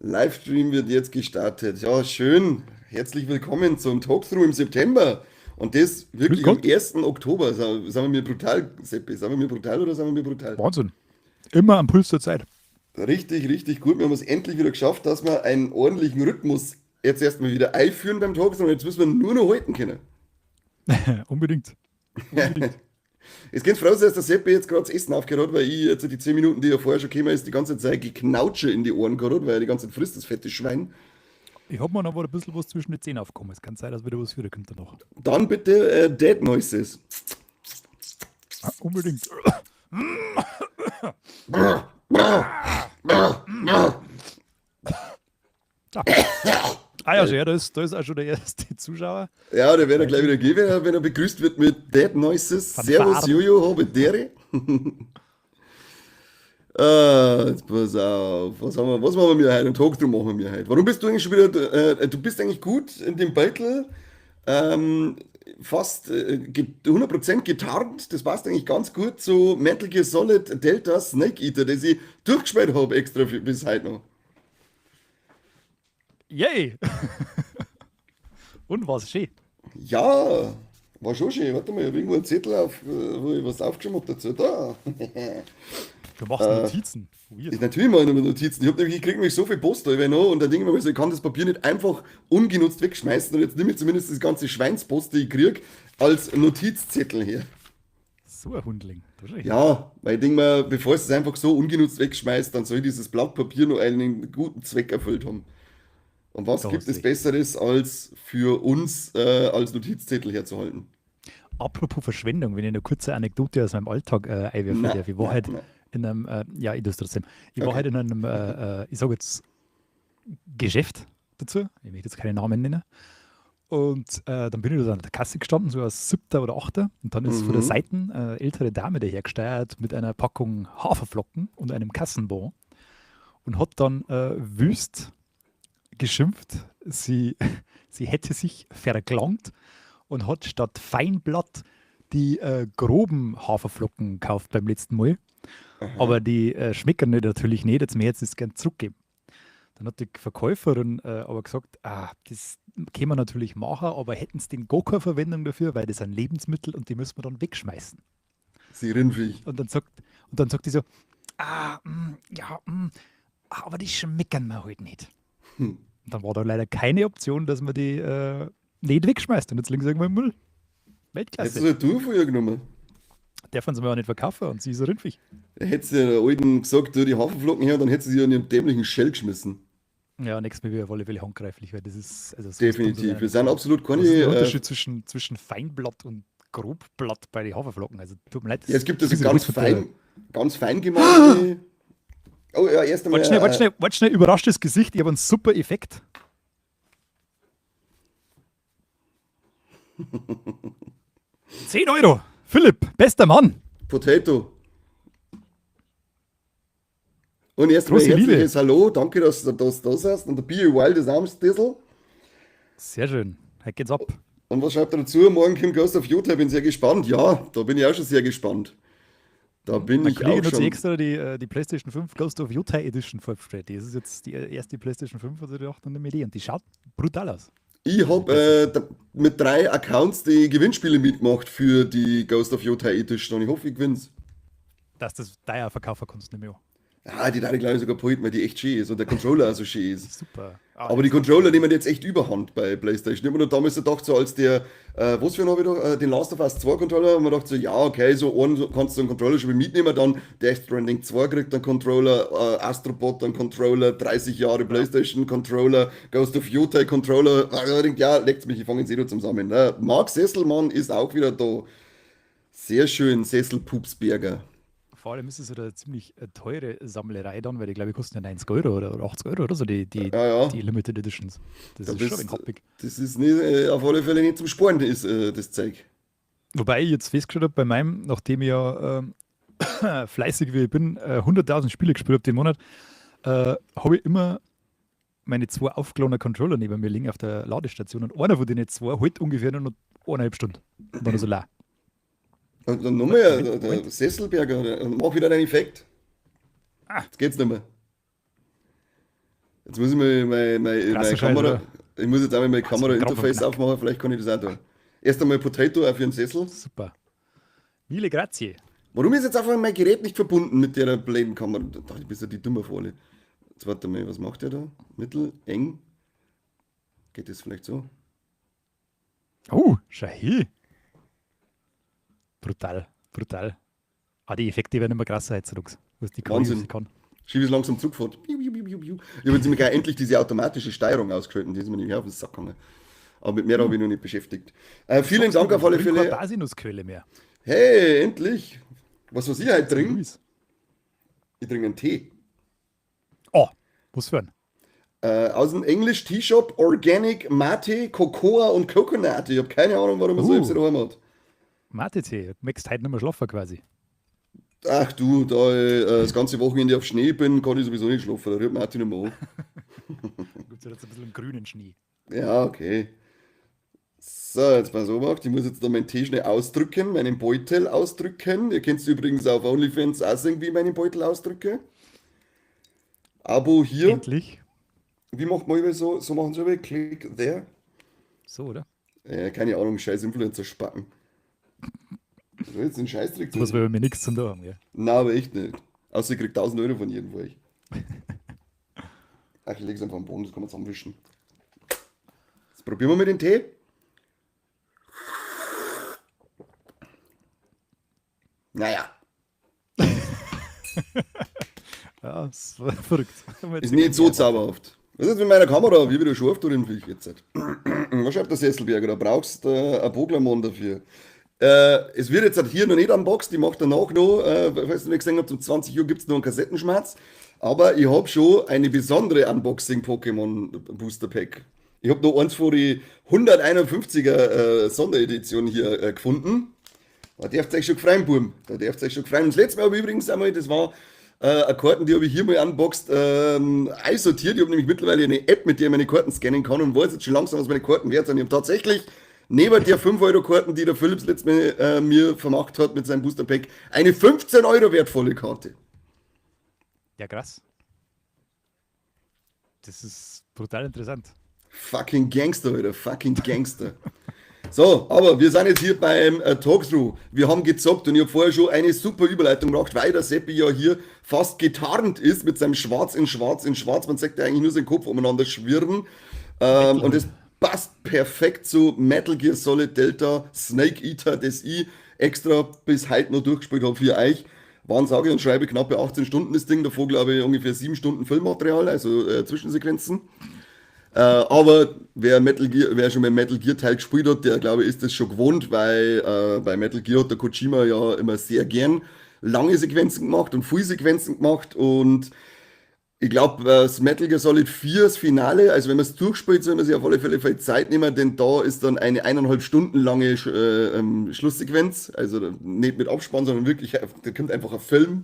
Livestream wird jetzt gestartet. Ja, schön. Herzlich willkommen zum Talkthrough im September. Und das wirklich am 1. Oktober. Sagen wir mir brutal, Seppi. Sagen wir mir brutal oder sagen wir mir brutal? Wahnsinn. Immer am Puls der Zeit. Richtig, richtig gut. Wir haben es endlich wieder geschafft, dass wir einen ordentlichen Rhythmus jetzt erstmal wieder einführen beim Talkthrough. Und jetzt müssen wir nur noch halten können. Unbedingt. Unbedingt. Es geht froh sein, dass der Seppi jetzt gerade das Essen aufgehört hat, weil ich jetzt die 10 Minuten, die er vorher schon gekommen ist, die ganze Zeit Geknautsche in die Ohren gehabt hat, weil er die ganze Zeit frisst, das fette Schwein. Ich hab mir noch ein bisschen was zwischen die Zähne aufgekommen. Es kann sein, dass wieder was wiederkommt danach. Dann bitte Dead Noises. Ah, unbedingt. So. Ah ja, schön, da ist auch schon der erste Zuschauer. Ja, der wird er gleich wieder gehen, wenn er begrüßt wird mit Dead Noises. Servus, Jojo, habe Dere. Ah, jetzt pass auf. Was haben wir, was machen wir heute? Einen Talk drum machen wir heute. Warum bist du eigentlich schon wieder, du bist eigentlich gut in dem Beutel, fast 100% getarnt. Das passt eigentlich ganz gut zu Metal Gear Solid Delta Snake Eater, das ich durchgespielt habe extra für, bis heute noch. Yay! Und war's schön? Ja, war schon schön. Warte mal, ich hab irgendwo einen Zettel auf, wo ich was aufgeschrieben hab dazu. Da. Du machst Notizen. Weird. Ich, natürlich mache ich noch Notizen. Ich krieg nämlich so viel Post da noch und dann denke ich mir so, ich kann das Papier nicht einfach ungenutzt wegschmeißen und jetzt nehme ich zumindest das ganze Schweinspost, die ich krieg, als Notizzettel her. So ein Hundling. Ja, weil ich denke mir, bevor es einfach so ungenutzt wegschmeißt, dann soll dieses Blatt Papier noch einen guten Zweck erfüllt haben. Und was Da gibt hast du es recht. Besseres, als für uns als Notizzettel herzuhalten? Apropos Verschwendung, wenn ich eine kurze Anekdote aus meinem Alltag einwerfen Na, darf. Ich war na, halt na. in einem, ja, ich tue es trotzdem. Ich war Okay. halt in einem, ich sag jetzt, Geschäft dazu. Ich möchte jetzt keine Namen nennen. Und dann bin ich da an der Kasse gestanden, so als 7. oder 8. Und dann ist von der Seite ältere Dame dahergesteuert mit einer Packung Haferflocken und einem Kassenbon und hat dann wüst geschimpft, sie hätte sich verklangt und hat statt Feinblatt die groben Haferflocken gekauft beim letzten Mal. Aber die schmecken natürlich nicht, jetzt möchte ich es gern zurückgeben. Dann hat die Verkäuferin aber gesagt, das können wir natürlich machen, aber hätten sie denn gar keine Verwendung dafür, weil das sind Lebensmittel und die müssen wir dann wegschmeißen. Sie Rindviech. Und dann sagt die so, ja, aber die schmecken mir halt nicht. Und dann war da leider keine Option, dass man die nicht wegschmeißt. Und jetzt liegen sie irgendwo im Müll. Weltklasse. Hättest du früher genommen? Dürfen sie mir auch nicht verkaufen und sie ist ein Rindviech. Hättest du der Alten gesagt, du die Haferflocken her, dann hättest du sie in ihren dämlichen Shell geschmissen. Ja, nächstes Mal wieder auf alle Fälle handgreiflich, weil das ist, also so Definitiv. ist Wir sind absolut keine, Was ist der Unterschied zwischen Feinblatt und Grobblatt bei den Haferflocken? Also tut mir leid, Ja, es gibt also das ist ganz alles von der fein, ganz fein gemachte. Oh ja, erst einmal, Warte schnell, warte schnell, warte schnell, überraschtes Gesicht, ich habe einen super Effekt. 10 Euro! Philipp, bester Mann! Potato. Und erstmal Große Liebe. herzliches Hallo, danke, dass du da bist. Und der Bio Wild ist am Stissel. Sehr schön, heute geht's ab. Und was schreibt er dazu? Morgen kommt Ghost of Yotei, bin sehr gespannt. Ja, da bin ich auch schon sehr gespannt. Da bin Mein ich Kollege auch hat sich schon. extra die PlayStation 5 Ghost of Yotei Edition vorbestellt. Das ist jetzt die erste PlayStation 5, also die 8 und eine Idee. Und die schaut brutal aus. Ich hab mit 3 Accounts die Gewinnspiele mitgemacht für die Ghost of Yotei Edition und ich hoffe, ich gewinn's. Dass das dein Verkäufer kannst du nicht mehr. Ah, die darf ich, glaub ich, sogar behalten, weil die echt schön ist und der Controller auch so schön ist. Super. Ah, aber die jetzt Controller nehmen jetzt echt überhand bei PlayStation. Ich hab mir noch damals gedacht, so als der, was für einen hab ich da, den Last of Us 2 Controller, hab ich mir gedacht, so, ja, okay, so einen so, kannst du einen Controller schon mitnehmen, dann Death Stranding 2 kriegt einen Controller, Astrobot einen Controller, 30 Jahre PlayStation Controller, Ghost of Yotei Controller. Ich denk, ja, leckt's mich, ich fang jetzt eh noch zum Sammeln. Ne? Marc Sesselmann ist auch wieder da. Sehr schön, Sessel Pupsberger. Vor allem ist es halt eine ziemlich teure Sammlerei dann, weil die, glaube ich, kosten ja 90 Euro oder 80 Euro oder so, die Limited Editions. Das Da ist schon bist ein happig. Das ist nicht auf alle Fälle nicht zum Sparen, ist das Zeug. Wobei ich jetzt festgestellt habe, bei meinem, nachdem ich ja fleißig wie ich bin, 100.000 Spiele gespielt habe den Monat, habe ich immer meine 2 aufgeladenen Controller neben mir liegen auf der Ladestation und einer von den 2 hält ungefähr nur noch eineinhalb Stunden. Und dann ist er leer. Und dann nochmal, Moment, der Moment. Sesselberger, der, mach wieder deinen Effekt. Ah. Jetzt geht's nicht mehr. Jetzt muss ich mal meine Kamera, ich muss jetzt einmal mein Kamera-Interface aufmachen, vielleicht kann ich das auch tun. Erst einmal Potato auf ihren Sessel. Super. Mille grazie. Warum ist jetzt einfach mein Gerät nicht verbunden mit der blöden Kamera? Da bist ja die dumme Folie. Jetzt warte mal, was macht der da? Mittel, eng. Geht das vielleicht so? Oh, schau hier. Brutal, brutal. Ah, die Effekte werden immer krasser heutzutage, was die Wahnsinn. Kann. Schieb ist langsam zurückgefahren. Ich habe jetzt nämlich endlich diese automatische Steuerung ausgeschaltet, die ist mir nämlich auf den Sack gegangen. Aber mit mehr habe ich noch nicht beschäftigt. Vielen Dank auf alle Fälle. Keine Basinusquelle mehr. Hey, endlich! Was ich heute trinke? Ich trinke einen Tee. Oh, was für ein? Aus dem English Tea Shop Organic Mate, Cocoa und Coconut. Ich habe keine Ahnung, warum man so etwas daheim hat. Mate-Tee, du möchtest heute nicht mehr schlafen quasi. Ach du, da ich das ganze Wochenende auf Schnee bin, kann ich sowieso nicht schlafen. Da rührt Mate nicht mehr an. Gibt es jetzt ein bisschen einen grünen Schnee. Ja, okay. So, jetzt mal so gemacht. Ich muss jetzt da meinen Tee schnell ausdrücken, meinen Beutel ausdrücken. Ihr könnt übrigens auf OnlyFans auch sehen, wie ich meinen Beutel ausdrücke. Abo hier. Endlich. Wie macht man so? So machen sie über. Click there. So, oder? Keine Ahnung, scheiß Influencer-Spacken. So, jetzt den Scheißdreck. So was will mir nichts zum tun haben, gell? Nein, aber echt nicht. Außer ich krieg 1000 Euro von jedem von euch. Ach, ich leg's einfach am Boden, das kann man zusammenwischen. Jetzt probieren wir mit dem Tee. Naja. Ja, das war verrückt. Ist nicht so zauberhaft. Was ist mit meiner Kamera? Wie wieder scharf drin fliege jetzt? Was schreibt der Sesselberger? Da brauchst du ein Poklamon dafür. Es wird jetzt halt hier noch nicht unboxed, ich mache danach noch, falls ihr nicht gesehen habt, um 20 Uhr gibt es noch einen Kassettenschmerz. Aber ich habe schon eine besondere Unboxing-Pokémon Booster Pack. Ich habe noch eins von die 151er Sonderedition hier gefunden. Da dürft ihr euch schon freuen, Burm. Da dürft ihr euch schon freuen. Und das letzte Mal habe ich übrigens einmal, das war eine Karte, die habe ich hier mal unboxed, einsortiert. Ich habe nämlich mittlerweile eine App, mit der ich meine Karten scannen kann und weiß jetzt schon langsam, was meine Karten wert sind. Ich habe tatsächlich neben der 5-Euro-Karten, die der Philips letztes Mal mir vermacht hat mit seinem Booster Pack, eine 15 Euro wertvolle Karte. Ja, krass. Das ist brutal interessant. Fucking Gangster, Alter. Fucking Gangster. So, aber wir sind jetzt hier beim Talkthrough. Wir haben gezockt und ich habe vorher schon eine super Überleitung gemacht, weil der Seppi ja hier fast getarnt ist mit seinem Schwarz in Schwarz in Schwarz. Man sieht ja eigentlich nur seinen Kopf umeinander schwirren. Und das passt perfekt zu Metal Gear Solid Delta Snake Eater, das ich extra bis heute noch durchgespielt habe für euch. Waren sage und schreibe knappe 18 Stunden das Ding, davor glaube ich ungefähr 7 Stunden Filmmaterial, also Zwischensequenzen. Aber wer schon mal Metal Gear Teil gespielt hat, der glaube ich ist das schon gewohnt, weil bei Metal Gear hat der Kojima ja immer sehr gern lange Sequenzen gemacht und viele Sequenzen gemacht und ich glaube, das Metal Gear Solid 4, das Finale, also wenn man es durchspielt, soll man sich auf alle Fälle viel Zeit nehmen, denn da ist dann eine 1,5 Stunden lange Schlusssequenz, also nicht mit Abspann, sondern wirklich, da kommt einfach ein Film.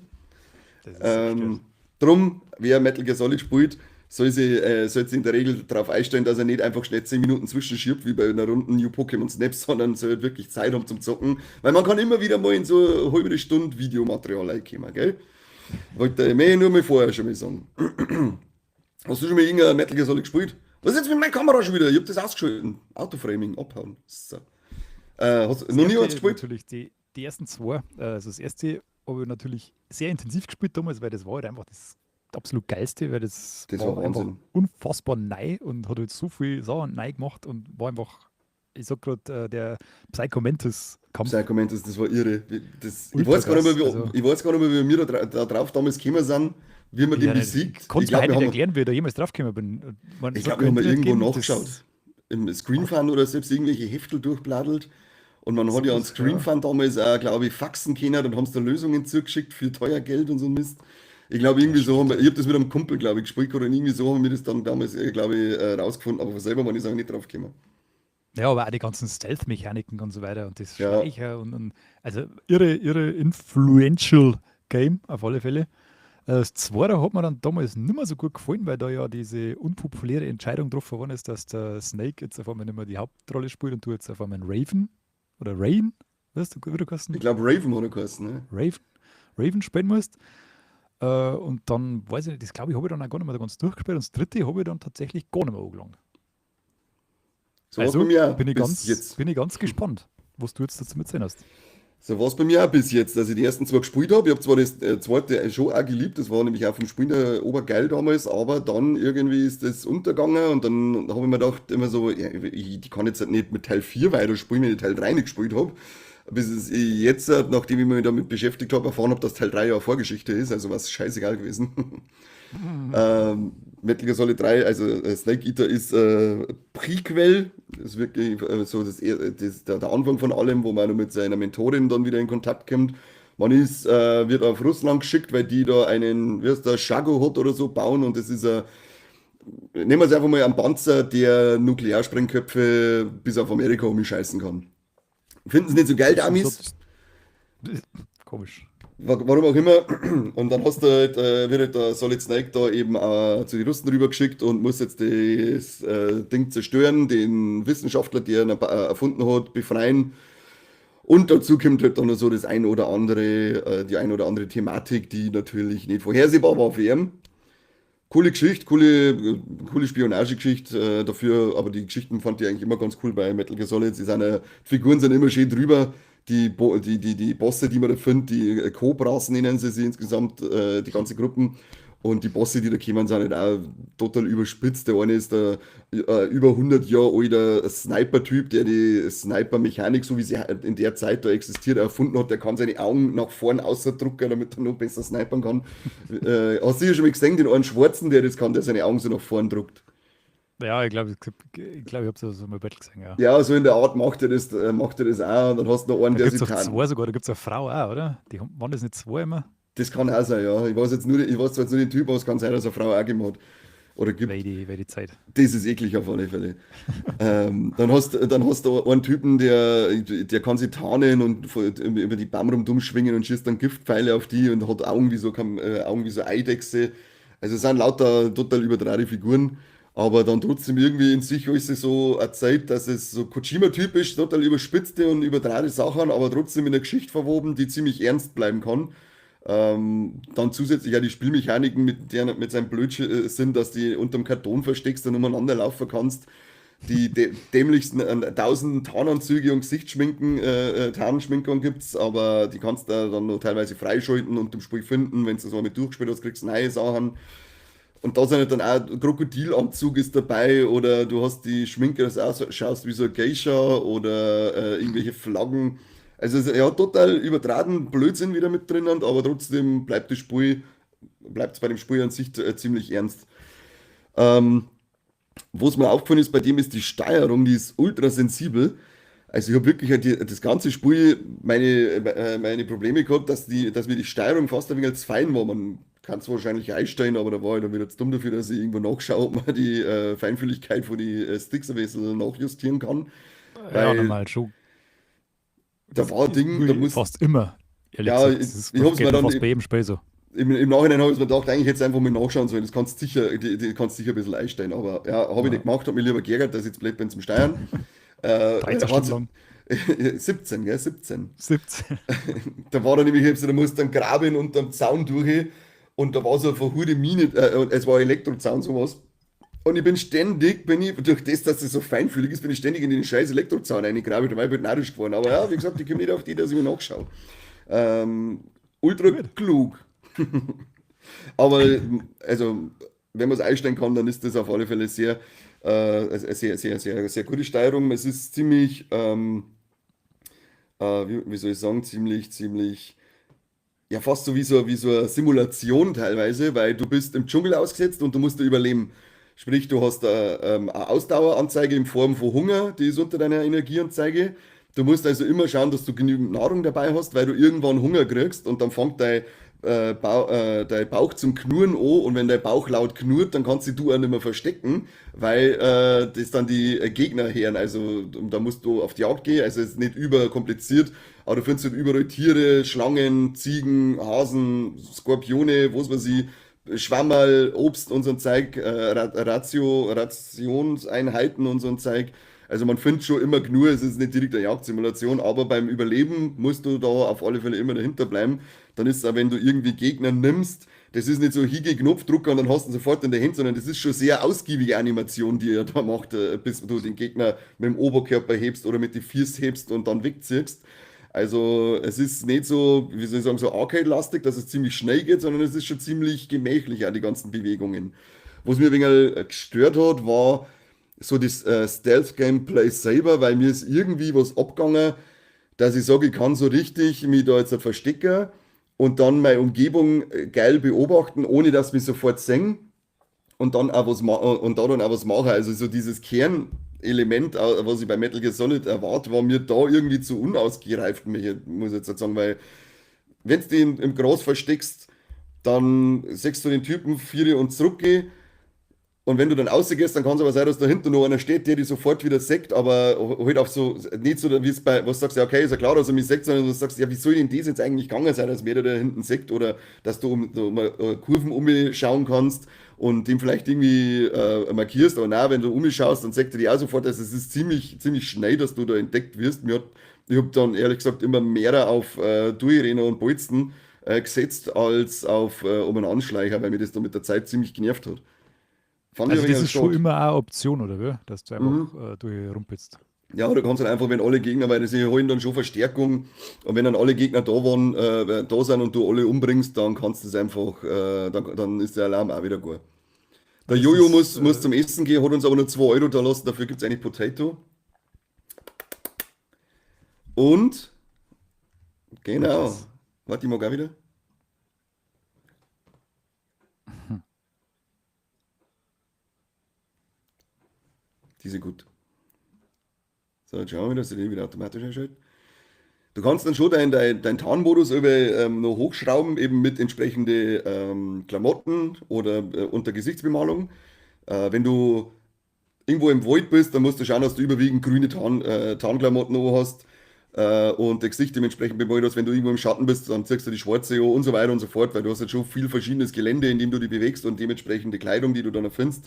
Drum, wer Metal Gear Solid spielt, soll sich in der Regel darauf einstellen, dass er nicht einfach schnell 10 Minuten zwischenschiebt, wie bei einer runden New Pokémon Snap, sondern soll halt wirklich Zeit haben zum Zocken, weil man kann immer wieder mal in so eine halbe Stunde Videomaterial reinkommen, gell? Wollte ich mir nur mal vorher schon mal sagen. Hast du schon mal irgendein Metal Gear Solid gespielt? Was ist jetzt mit meiner Kamera schon wieder? Ich hab das ausgeschaltet. Autoframing, abhauen. So. Hast du noch nie eins gespielt? Natürlich die ersten zwei. Also das erste habe ich natürlich sehr intensiv gespielt damals, weil das war halt einfach das absolut Geilste, weil das war einfach unfassbar neu und hat halt so viel Sachen neu gemacht und war einfach, ich sag gerade, der Psycho Mantis Kampf. Psycho Mantis, das war irre. Ich weiß gar nicht mehr, wie wir da drauf damals gekommen sind, wie wir den besiegt. Ich konnte mir nicht erklären, wie ich da jemals drauf gekommen bin. Ich glaube, wir haben irgendwo nachgeschaut. Im Screenfun oder selbst irgendwelche Heftel durchbladelt. Und man hat ja an Screenfun damals auch, glaube ich, faxen können und haben es da Lösungen zugeschickt für teuer Geld und so Mist. Ich glaube, irgendwie so haben wir, ich habe das mit einem Kumpel, glaube ich, gespielt oder irgendwie so haben wir das dann damals, glaube ich, rausgefunden, aber von selber war ich auch nicht drauf gekommen. Ja, aber auch die ganzen Stealth-Mechaniken und so weiter und das Schleicher und also irre influential Game auf alle Fälle. Das zweite hat mir dann damals nicht mehr so gut gefallen, weil da ja diese unpopuläre Entscheidung getroffen worden ist, dass der Snake jetzt auf einmal nicht mehr die Hauptrolle spielt und du jetzt auf einmal einen Raven oder Rain, weißt du, wie du geheißen? Ich glaube Raven hat er geheißen, ne? Raven spielen musst. Und dann, weiß ich nicht, das glaube ich, habe ich dann auch gar nicht mehr ganz durchgespielt. Und das dritte habe ich dann tatsächlich gar nicht mehr angelangt. So war's bei Also mir auch bin ich bis ganz, jetzt. bin ich ganz gespannt, was du jetzt dazu erzählen hast. So war es bei mir auch bis jetzt, dass ich die ersten zwei gespielt habe. Ich habe zwar das zweite schon auch geliebt, das war nämlich auch vom Spielen her obergeil damals, aber dann irgendwie ist das untergegangen und dann habe ich mir gedacht, immer so, ja, ich kann jetzt halt nicht mit Teil 4 weiterspielen, wenn ich Teil 3 nicht gespielt habe. Bis es jetzt, nachdem ich mich damit beschäftigt habe, erfahren habe, dass Teil 3 ja eine Vorgeschichte ist, also war es scheißegal gewesen. Metal Gear Solid 3, also Snake Eater ist Prequel, das ist wirklich so der Anfang von allem, wo man noch mit seiner Mentorin dann wieder in Kontakt kommt. Man wird auf Russland geschickt, weil die da einen, wie heißt der, Shagohod oder so bauen und das ist ein, nehmen wir es einfach mal einen Panzer, der Nuklearsprengköpfe bis auf Amerika umscheißen kann. Finden sie nicht so geil, die Das ist Amis? das, komisch. Warum auch immer. Und dann hast du halt, wird halt der Solid Snake da eben zu den Russen rübergeschickt und muss jetzt das Ding zerstören, den Wissenschaftler, der ihn erfunden hat, befreien. Und dazu kommt halt dann noch so das ein oder andere, die ein oder andere Thematik, die natürlich nicht vorhersehbar war für ihn. Coole Geschichte, coole Spionagegeschichte dafür, aber die Geschichten fand ich eigentlich immer ganz cool bei Metal Gear Solid. Sie sind, Figuren sind immer schön drüber. Die, Bo die, die, die Bosse, die man da findet, die Cobras nennen sie sie insgesamt, die ganze Gruppen. Und die Bosse, die da kommen, sind halt auch total überspitzt. Der eine ist der über 100 Jahre alter Sniper-Typ, der die Sniper-Mechanik, so wie sie in der Zeit da existiert, erfunden hat. Der kann seine Augen nach vorn außerdrucken, damit er noch besser snipern kann. Hast du sicher schon mal gesehen, den einen Schwarzen, der das kann, der seine Augen so nach vorn druckt. Ja, ich habe es mal Battle gesehen, ja. Ja, so in der Art macht er das auch. Und dann hast du noch einen, Da der gibt es sich doch tarnt. zwei sogar, da gibt es eine Frau auch, oder? Die, waren das nicht zwei immer? Das kann auch sein, ja. Ich weiß zwar jetzt nur den Typ, aber es kann sein, dass eine Frau auch gegeben hat oder gibt. Weil die Zeit. Das ist eklig auf alle Fälle. Dann hast du einen Typen, der kann sich tarnen und über die Baum rum dumm schwingen und schießt dann Giftpfeile auf die und hat Augen wie so, Augen wie so Eidechse. Also es sind lauter total übertragene Figuren, aber dann trotzdem irgendwie in sich ist es so eine Zeit, dass es so Kojima-typisch total überspitzte und übertragene Sachen, aber trotzdem in der Geschichte verwoben, die ziemlich ernst bleiben kann. Dann zusätzlich auch die Spielmechaniken, mit seinem Blödsinn sind, dass die unterm Karton versteckst und umeinander laufen kannst. Die dämlichsten tausenden Tarnanzüge und Gesichtsschminken, Tarnschminkung gibt's, aber die kannst du dann noch teilweise freischalten und im Spiel finden. Wenn du das mal mit durchgespielt hast, kriegst du neue Sachen. Und da sind halt dann auch Krokodilanzug ist dabei oder du hast die Schminke, dass du auch schaust wie so ein Geisha oder irgendwelche Flaggen. Also er hat total übertragen Blödsinn wieder mit drinnen, aber trotzdem bleibt das Spiel, bleibt es bei dem Spiel an sich ziemlich ernst. Ähm, Was mir aufgefallen ist bei dem ist die Steuerung, die ist ultra sensibel. Also ich habe wirklich halt das ganze Spiel meine Probleme gehabt, dass mir die Steuerung fast ein wenig zu fein war. Man kann es wahrscheinlich einstellen, aber da war ich dann wieder zu dumm dafür, dass ich irgendwo nachschaue, ob man die Feinfühligkeit von den Sticks ein bisschen nachjustieren kann. Ja, Weil normal schon. da Das war ein Ding, da ist muss, fast immer, ehrlich ja, gesagt. ich, Das ist, ich habe es geht mir mir dann fast bei jedem Spiel so. im Nachhinein habe ich mir gedacht, eigentlich hätte ich einfach mal nachschauen sollen. Das kannst du sicher, die kannst sicher ein bisschen einstellen. Aber ja, habe ich Ja. nicht gemacht, habe mich lieber geärgert, dass ich jetzt blöd bin zum Steuern. 13 Stunden Hat's lang. 17, gell? 17. 17. Da war da nämlich, ich da musste dann graben und am Zaun durch und da war so eine verhurte Mine, und es war ein Elektrozaun, sowas. Und ich bin ständig, bin ich, durch das, dass es so feinfühlig ist, bin ich ständig in den scheiß Elektrozaun reingegraben, da war ich halt narrisch geworden. Aber ja, wie gesagt, ich komme nicht auf die, dass ich mir nachschaue. Ähm, Ultra Gut. klug. Aber also, wenn man es einstellen kann, dann ist das auf alle Fälle sehr, eine sehr, sehr, sehr, sehr gute Steuerung. Es ist ziemlich, wie soll ich sagen, ziemlich, ziemlich, ja, fast so wie so eine Simulation teilweise, weil du bist im Dschungel ausgesetzt und du musst da überleben. Sprich, du hast eine Ausdaueranzeige in Form von Hunger, die ist unter deiner Energieanzeige. Du musst also immer schauen, dass du genügend Nahrung dabei hast, weil du irgendwann Hunger kriegst und dann fängt dein Bauch zum Knurren an und wenn dein Bauch laut knurrt, dann kannst du auch nicht mehr verstecken, weil das dann die Gegner hören. Also da musst du auf die Jagd gehen, also es ist nicht überkompliziert, aber du findest halt überall Tiere, Schlangen, Ziegen, Hasen, Skorpione, was weiß ich, Schwammerl, Obst und so ein Zeug, Rationseinheiten und so ein Zeug. Also man findet schon immer genug, es ist nicht direkt eine Jagdsimulation, aber beim Überleben musst du da auf alle Fälle immer dahinter bleiben. Dann ist es auch, wenn du irgendwie Gegner nimmst, Das ist nicht so hige Knopfdrucker und dann hast du ihn sofort in der Hand, sondern das ist schon sehr ausgiebige Animation, die er da macht, bis du den Gegner mit dem Oberkörper hebst oder mit den Füßen hebst und dann wegziehst. Also es ist nicht so, wie soll ich sagen, so Arcade-lastig, dass es ziemlich schnell geht, sondern es ist schon ziemlich gemächlich, auch die ganzen Bewegungen. Was mir ein wenig gestört hat, war so das Stealth-Gameplay selber, weil mir ist irgendwie was abgegangen, dass ich sage, ich kann so richtig mich da jetzt verstecken und dann meine Umgebung geil beobachten, ohne dass mich sofort sehen und dann auch was und da dann auch was machen. Also so dieses Kernelement, was ich bei Metal Gear Solid erwarte, war mir da irgendwie zu unausgereift, muss ich jetzt sagen, weil wenn du dich im Gras versteckst, dann siehst du den Typen vier und zurückgehen. Und wenn du dann rausgehst, dann kann es aber sein, dass da hinten noch einer steht, der dich sofort wieder sägt, aber halt auf so, nicht so, wie es bei, was sagst du, ja, okay, ist ja klar, dass er mich sägt, sondern du sagst, ja, wie soll denn das jetzt eigentlich gegangen sein, dass mir der da hinten sägt oder dass du um Kurven umschauen kannst und den vielleicht irgendwie markierst, aber nein, wenn du umschaust, dann sägt er dich auch sofort, also es ist ziemlich, ziemlich schnell, dass du da entdeckt wirst. Ich hab dann ehrlich gesagt immer mehr auf Durchrenner und Bolzen gesetzt, als auf um einen Anschleicher, weil mir das dann mit der Zeit ziemlich genervt hat. Fand ich Also das ist schon immer eine Option, oder wie? Dass du einfach durchrumpelst. Ja, du kannst halt einfach, wenn alle Gegner, weil sie holen dann schon Verstärkung und wenn dann alle Gegner da waren, da sind und du alle umbringst, dann kannst du es einfach, dann ist der Alarm auch wieder gut. Der Das Jojo ist, muss zum Essen gehen, hat uns aber nur 2 Euro da lassen, dafür gibt es eigentlich Potato. Und, genau, warte, ich mag auch wieder. Die sind gut. So, jetzt schauen wir, dass sie den wieder automatisch einschaltet. Du kannst dann schon dein Tarnmodus über, noch hochschrauben, eben mit entsprechenden Klamotten oder unter Gesichtsbemalung. Wenn du irgendwo im Wald bist, dann musst du schauen, dass du überwiegend grüne Tarnklamotten an hast und dein Gesicht dementsprechend bemalt hast. Wenn du irgendwo im Schatten bist, dann ziehst du die schwarze an und so weiter und so fort, weil du hast jetzt schon viel verschiedenes Gelände, in dem du dich bewegst und dementsprechende Kleidung, die du dann erfindest.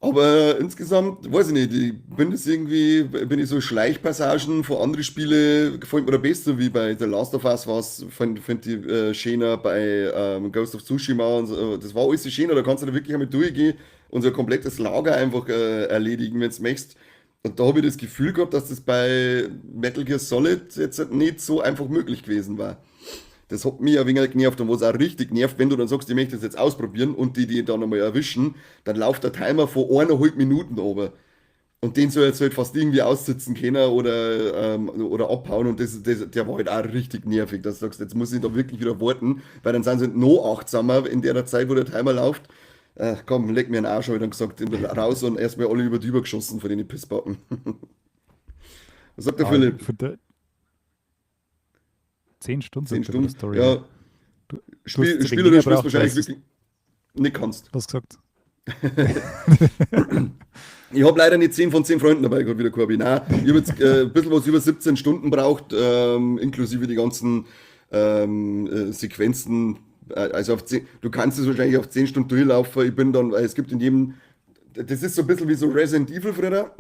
Aber insgesamt, weiß ich nicht, ich bin das irgendwie, bin ich so Schleichpassagen von anderen Spielen gefällt mir da besser, wie bei The Last of Us was, find ich schöner, bei Ghost of Tsushima und so, das war alles schöner, da kannst du da wirklich einmal durchgehen und so ein komplettes Lager einfach erledigen, wenn du möchtest. Und da habe ich das Gefühl gehabt, dass das bei Metal Gear Solid jetzt nicht so einfach möglich gewesen war. Das hat mich ein wenig genervt und was auch richtig nervt, wenn du dann sagst, ich möchte das jetzt ausprobieren und die dann einmal erwischen, dann läuft der Timer von 1,5 Minuten runter. Und den soll jetzt halt fast irgendwie aussitzen können oder abhauen und der war halt auch richtig nervig, dass du sagst, jetzt muss ich da wirklich wieder warten, weil dann sind sie halt noch achtsamer in der Zeit, wo der Timer läuft. Komm, leck mir einen Arsch, habe ich dann gesagt, raus und erstmal alle über die übergeschossen von den Pissbacken. Was sagt der Ah, Philipp? 10 Stunden 10 sagt er bei der Stunden? Story. Ja, Du, du hast Spiel, oder spielst wahrscheinlich wirklich nicht kannst. du hast gesagt. Ich habe leider nicht 10 von 10 Freunden dabei gehabt, wie der Corby. Nein, ich habe jetzt ein bisschen was über 17 Stunden braucht, inklusive die ganzen Sequenzen. Also auf 10, du kannst es wahrscheinlich auf 10 Stunden durchlaufen. Ich bin dann, weil es gibt in jedem, das ist so ein bisschen wie so Resident Evil früher.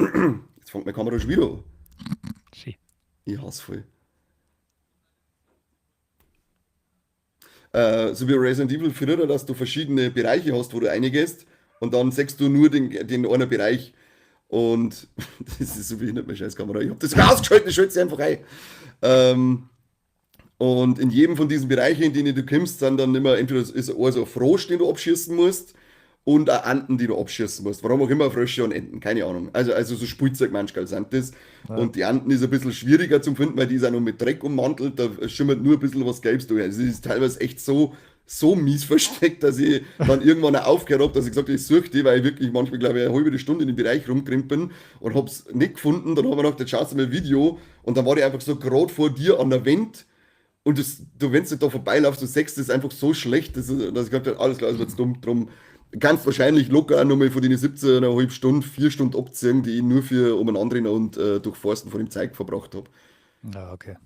Jetzt fängt meine Kamera schon wieder an. Schön. Ich hasse voll. So wie Resident Evil früher, dass du verschiedene Bereiche hast, wo du reingehst und dann siehst du nur den einen Bereich. Und das ist so wie nicht meine Scheißkamera. Ich habe das ausgeschaltet, ich schalte sie einfach ein. Ähm, und in jedem von diesen Bereichen, in denen du kommst, sind dann immer entweder ist also ein Frosch, den du abschießen musst, und auch Enten, die du abschießen musst. Warum auch immer Frösche und Enten, keine Ahnung. Also so Spielzeug manchmal sind das. Ja. Und die Enten ist ein bisschen schwieriger zum Finden, weil die ist auch noch mit Dreck ummantelt, da schimmert nur ein bisschen was Gelbes durch. Also es ist teilweise echt so, so mies versteckt, dass ich dann irgendwann auch aufgehört habe, dass ich gesagt habe, ich suche die, weil ich wirklich manchmal, glaube ich, eine halbe Stunde in den Bereich rumgerannt bin und hab's nicht gefunden. Dann habe ich gedacht, jetzt schaust du mal ein Video und dann war die einfach so gerade vor dir an der Wand und das, du, wenn du da vorbeilaufst, du siehst, das ist einfach so schlecht, dass ich gesagt habe, alles klar, das wird dumm, drum kannst wahrscheinlich locker auch nochmal von den 17,5 Stunden, 4 Stunden abziehen, die ich nur für umeinander und Durchforsten von dem Zeug verbracht habe. Ja, okay.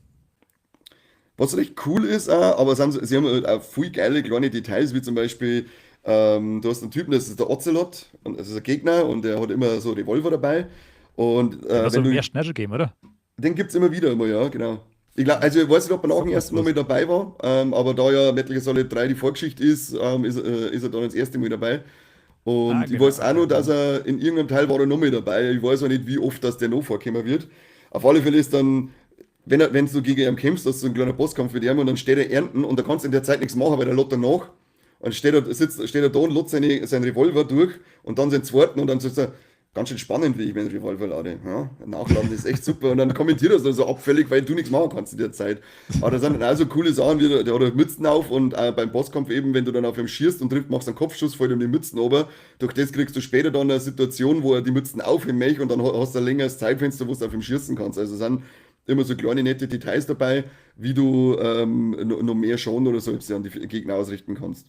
Was recht cool ist auch, aber sie haben halt auch viel geile kleine Details, wie zum Beispiel, du hast einen Typen, das ist der Ocelot, und das ist ein Gegner und der hat immer so Revolver dabei. Und Den wenn du, ersten auch schon gegeben, oder? den gibt es immer wieder immer, ja, genau. Ich glaub, also ich weiß nicht, ob er nach Sag dem mir ersten noch was. mit dabei war, aber da ja Metal Gear Solid 3 die Vorgeschichte ist, ist er dann das erste Mal dabei. Ah, Und ich genau, weiß auch okay. noch, dass Mhm. er in irgendeinem Teil war er noch mit dabei. Ich weiß auch nicht, wie oft das der noch vorkommen wird. Auf alle Fälle ist dann, wenn du gegen ihn kämpfst, hast du so einen kleinen Bosskampf mit ihm und dann steht er ernten und da kannst du in der Zeit nichts machen, weil der lädt danach. Und steht er da und lädt seinen Revolver durch und dann seinen zweiten und dann sagt er, ganz schön spannend, wie ich meinen Revolver lade. Ja, nachladen ist echt super. Und dann kommentiert er es so abfällig, weil du nichts machen kannst in der Zeit. Aber da sind dann auch so coole Sachen, wie der hat halt Mützen auf und beim Bosskampf eben, wenn du dann auf ihm schießt und trifft, machst du einen Kopfschuss, fällt ihm die Mützen runter. Durch das kriegst du später dann eine Situation, wo er die Mützen aufheben möchte und dann hast du ein längeres Zeitfenster, wo du auf ihm schießen kannst. Also es sind immer so kleine nette Details dabei, wie du noch mehr Schaden oder so an die Gegner ausrichten kannst.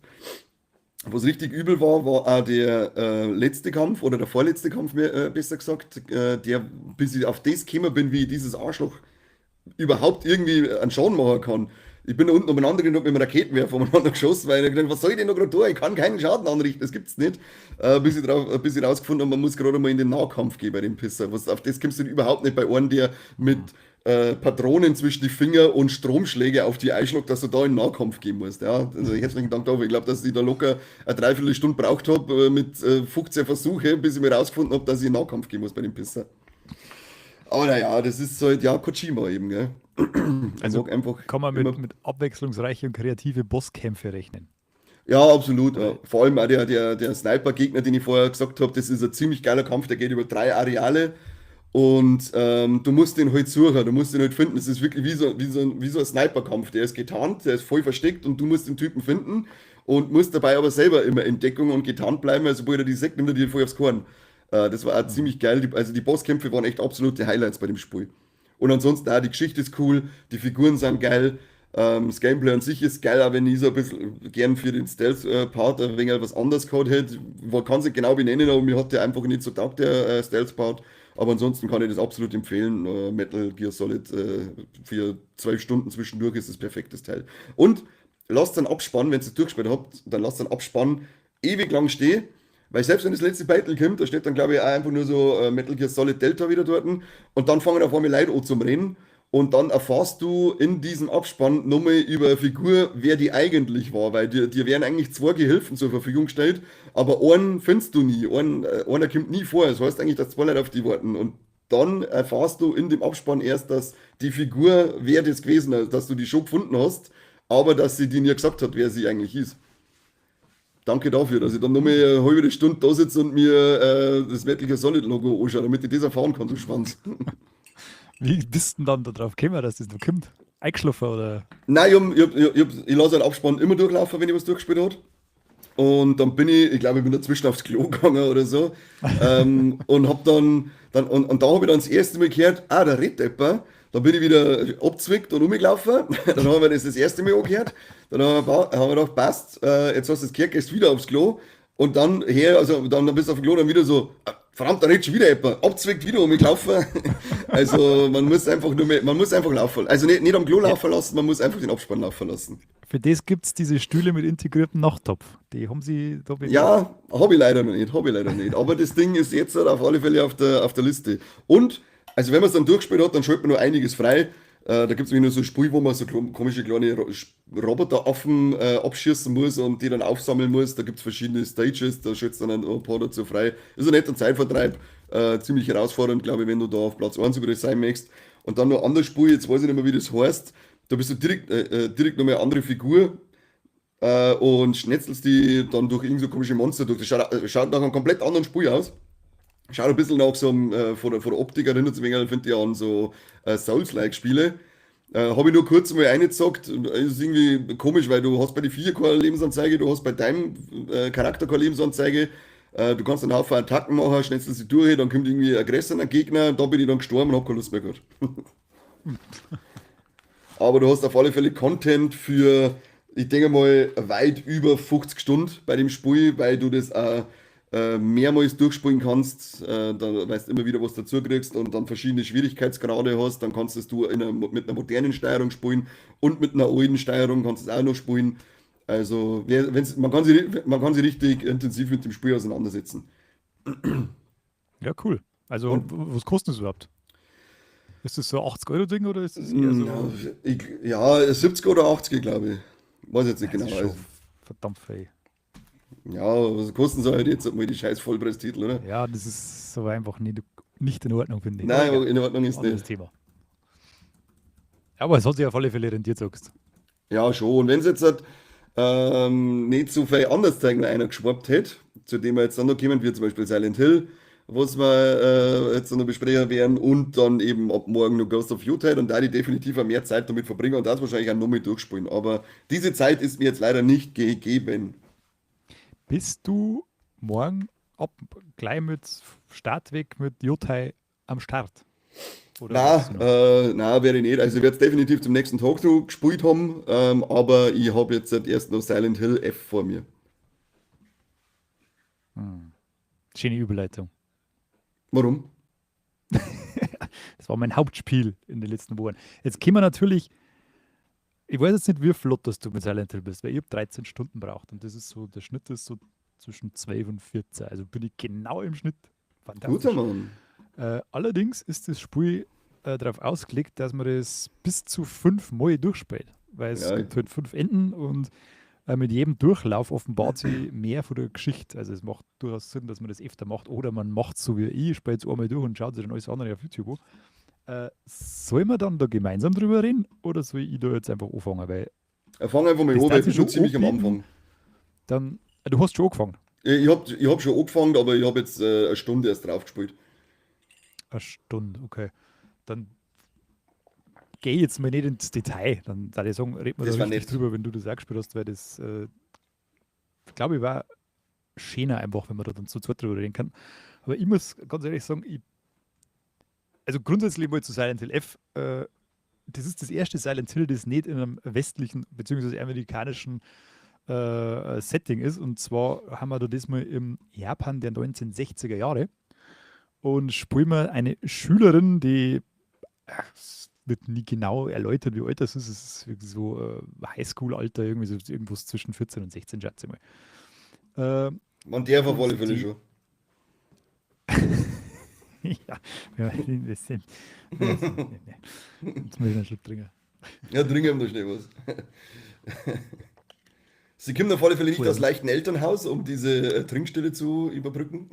Was richtig übel war, war auch der letzte Kampf oder der vorletzte Kampf, mehr, besser gesagt, der, bis ich auf das gekommen bin, wie ich dieses Arschloch überhaupt irgendwie einen Schaden machen kann. Ich bin da unten umeinander gerannt und hab mit dem Raketenwerfer umeinander geschossen, weil ich gedacht, was soll ich denn noch gerade tun? Ich kann keinen Schaden anrichten, das gibt's nicht. Bis ich rausgefunden habe, man muss gerade mal in den Nahkampf gehen bei dem Pisser. Was, auf das kommst du überhaupt nicht bei einem, der mit Mhm. Patronen zwischen die Finger und Stromschläge auf die einschlägt, dass du da in den Nahkampf gehen musst. Ja, also herzlichen Dank dafür. Ich glaube, dass ich da locker eine Dreiviertelstunde braucht habe mit 15 Versuche, bis ich mir rausgefunden habe, dass ich in den Nahkampf gehen muss bei dem Pisser. Aber naja, das ist halt, ja, Kojima eben, gell? Ich Also mag einfach kann man immer. mit abwechslungsreiche und kreative Bosskämpfe rechnen. Ja, absolut. Oder? Ja. Vor allem auch der Sniper-Gegner, den ich vorher gesagt habe, das ist ein ziemlich geiler Kampf, der geht über drei Areale und du musst den halt suchen, du musst den halt finden. Es ist wirklich wie so ein Sniper-Kampf. Der ist getarnt, der ist voll versteckt und du musst den Typen finden und musst dabei aber selber immer in Deckung und getarnt bleiben, weil sobald er die sieht, nimmt er dir voll aufs Korn. Das war auch Mhm. ziemlich geil. Also die Bosskämpfe waren echt absolute Highlights bei dem Spiel. Und ansonsten auch die Geschichte ist cool, die Figuren sind geil, das Gameplay an sich ist geil, auch wenn ich so ein bisschen gern für den Stealth-Part ein wenig was anderes gehabt hätte. Man kann es nicht genau benennen, aber mir hat der einfach nicht so taugt, der Stealth-Part. Aber ansonsten kann ich das absolut empfehlen. Metal Gear Solid für 12 Stunden zwischendurch ist das perfektes Teil. Und lasst dann Abspann, wenn ihr es durchgespielt habt, dann lasst dann Abspann ewig lang stehen. Weil selbst wenn das letzte Battle kommt, da steht dann, glaube ich, auch einfach nur so Metal Gear Solid Delta wieder dort. Und dann fangen auf einmal Leute an zum Reden. Und dann erfährst du in diesem Abspann nochmal über eine Figur, wer die eigentlich war, weil dir werden eigentlich zwei Gehilfen zur Verfügung gestellt, aber einen findest du nie, einer kommt nie vor. Das heißt eigentlich, dass zwei Leute auf die warten. Und dann erfährst du in dem Abspann erst, dass die Figur, wer das gewesen ist, dass du die schon gefunden hast, aber dass sie dir nie gesagt hat, wer sie eigentlich ist. Danke dafür, dass ich dann nochmal Mhm. eine halbe Stunde da sitze und mir das Metal Gear Solid Logo anschaue, damit ich das erfahren kann, du Schwanz. Wie bist du denn dann darauf gekommen, dass das noch kommt? Eingeschlafen oder? Nein, ich lasse einen Abspann immer durchlaufen, wenn ich was durchgespielt habe. Und dann bin ich, ich glaube, ich bin dazwischen aufs Klo gegangen oder so. Und hab und da habe ich dann das erste Mal gehört, ah, da redet jemand. Dann bin ich wieder abgezwickt und umgelaufen. Dann haben wir das das erste Mal angehört. Dann haben wir gedacht, passt, jetzt hast du das gehört, gehst wieder aufs Klo. Und dann her, also dann bist du auf dem Klo, dann wieder so, ah, verdammt, da redet schon wieder jemand. Abzwickt, wieder umgelaufen. Also man muss einfach nur mehr, man muss einfach laufen. Also nicht am Klo Ja, laufen lassen, man muss einfach den Abspann laufen lassen. für das gibt es diese Stühle mit integriertem Nachttopf. Die haben sie da bewährt. Ja, habe ich leider noch nicht, habe ich leider nicht. Aber das Ding ist jetzt halt auf alle Fälle auf der Liste. Und, also wenn man es dann durchgespielt hat, dann schaltet man noch einiges frei. Da gibt es nämlich nur so ein Spiel, wo man so komische kleine Roboteraffen abschießen muss und die dann aufsammeln muss. Da gibt es verschiedene Stages, da schaltest du dann ein paar dazu frei. Ist ein netter Zeitvertreib, ziemlich herausfordernd, glaube ich, wenn du da auf Platz 1 über das sein möchtest. Und dann noch ein anderes Spiel, jetzt weiß ich nicht mehr, wie das heißt. Da bist du direkt nochmal eine andere Figur und schnetzelst die dann durch irgend so komische Monster durch. Das schaut nach einem komplett anderen Spiel aus. Schaut ein bisschen nach so einem, von der Optik erinnert es mich, finde ich, an so Souls-like-Spiele. Habe ich nur kurz mal reingezockt. Ist irgendwie komisch, weil du hast bei den vier keine Lebensanzeige, du hast bei deinem Charakter keine Lebensanzeige. Du kannst einen Haufen Attacken machen, schnetzelst sie durch, dann kommt irgendwie ein größerer Gegner, da bin ich dann gestorben und hab keine Lust mehr gehabt. Aber du hast auf alle Fälle Content für, ich denke mal, weit über 50 Stunden bei dem Spiel, weil du das auch mehrmals durchspielen kannst. Da weißt du immer wieder, was du dazu kriegst und dann verschiedene Schwierigkeitsgrade hast. Dann kannst es du mit einer modernen Steuerung spielen und mit einer alten Steuerung kannst du es auch noch spielen. Also, man kann sich richtig intensiv mit dem Spiel auseinandersetzen. Ja, cool. Also, Und was kostet das überhaupt? Ist das so ein 80-Euro-Ding oder ist das eher so? Na, ja, 70 oder 80, glaube ich. Weiß jetzt nicht Das genau. ist schon verdammt viel. Ja, was kosten sie halt jetzt mal die scheiß Vollpreistitel, oder? Ja, das ist so einfach nicht in Ordnung, finde ich. Nein, in Ordnung ist anderes nicht. Thema. Aber es hat sich auf alle Fälle rentiert, sagst du. Ja, schon. Und wenn es jetzt halt nicht so viel anders zeigen, noch einer geschwappt hätte, zu dem wir jetzt dann noch kommen, wie zum Beispiel Silent Hill, was wir jetzt noch besprechen werden, und dann eben ab morgen noch Ghost of Yotei, und da die definitiv auch mehr Zeit damit verbringen und das wahrscheinlich auch noch mit durchspielen. Aber diese Zeit ist mir jetzt leider nicht gegeben. Bist du morgen ab gleich mit Startweg mit Yotei am Start? Oder Nein, was noch? nein, werde ich nicht. Also ich werde es definitiv zum nächsten Tag noch gespielt haben, aber ich habe jetzt seit erst noch Silent Hill F vor mir. Schöne Überleitung. Warum? Das war mein Hauptspiel in den letzten Wochen. Jetzt kommen wir natürlich, ich weiß jetzt nicht, wie flott dass du mit Silent Hill bist, weil ich hab 13 Stunden braucht und das ist so, der Schnitt ist so zwischen 12 und 14. Also bin ich genau im Schnitt. Fantastisch. Guter Mann. Allerdings ist das Spiel darauf ausgelegt, dass man das bis zu 5 Mal durchspielt. Weil es gibt halt 5 Enden und mit jedem Durchlauf offenbart sich mehr von der Geschichte. Also es macht durchaus Sinn, dass man das öfter macht oder man macht so wie ich, spielt es einmal durch und schaut sich dann alles andere auf YouTube an. Sollen wir dann da gemeinsam drüber reden oder soll ich da jetzt einfach anfangen? Weil Fang einfach mal das an, weil darf ich ich bin schon schon ziemlich am anbieten. Anfang. Dann, du hast schon angefangen? Ich hab schon angefangen, aber ich hab jetzt eine Stunde erst drauf gespielt. Eine Stunde, okay. Dann geh ich jetzt mal nicht ins Detail. Dann würde ich sagen, reden wir Das da war richtig nett. drüber, wenn du das auch gespielt hast, weil das, glaube ich, war schöner einfach, wenn man da dann zu zweit drüber reden kann. Aber ich muss ganz ehrlich sagen, also grundsätzlich mal zu Silent Hill F, das ist das erste Silent Hill, das nicht in einem westlichen beziehungsweise amerikanischen Setting ist. Und zwar haben wir da diesmal im Japan der 1960er Jahre und spielen wir eine Schülerin, die, ach, es wird nie genau erläutert, wie alt das ist. Es ist wirklich so Highschool-Alter, irgendwie so irgendwas zwischen 14 und 16, schätze ich mal. Man darf auf Und alle Fälle die schon. Ja, ja, das sind, das sind, nee, nee. Jetzt muss ich einen Schluck trinken. Ja, trinken wir schnell was. Sie kommt auf alle Fälle nicht Cool. aus leichten Elternhaus, um diese Trinkstille zu überbrücken.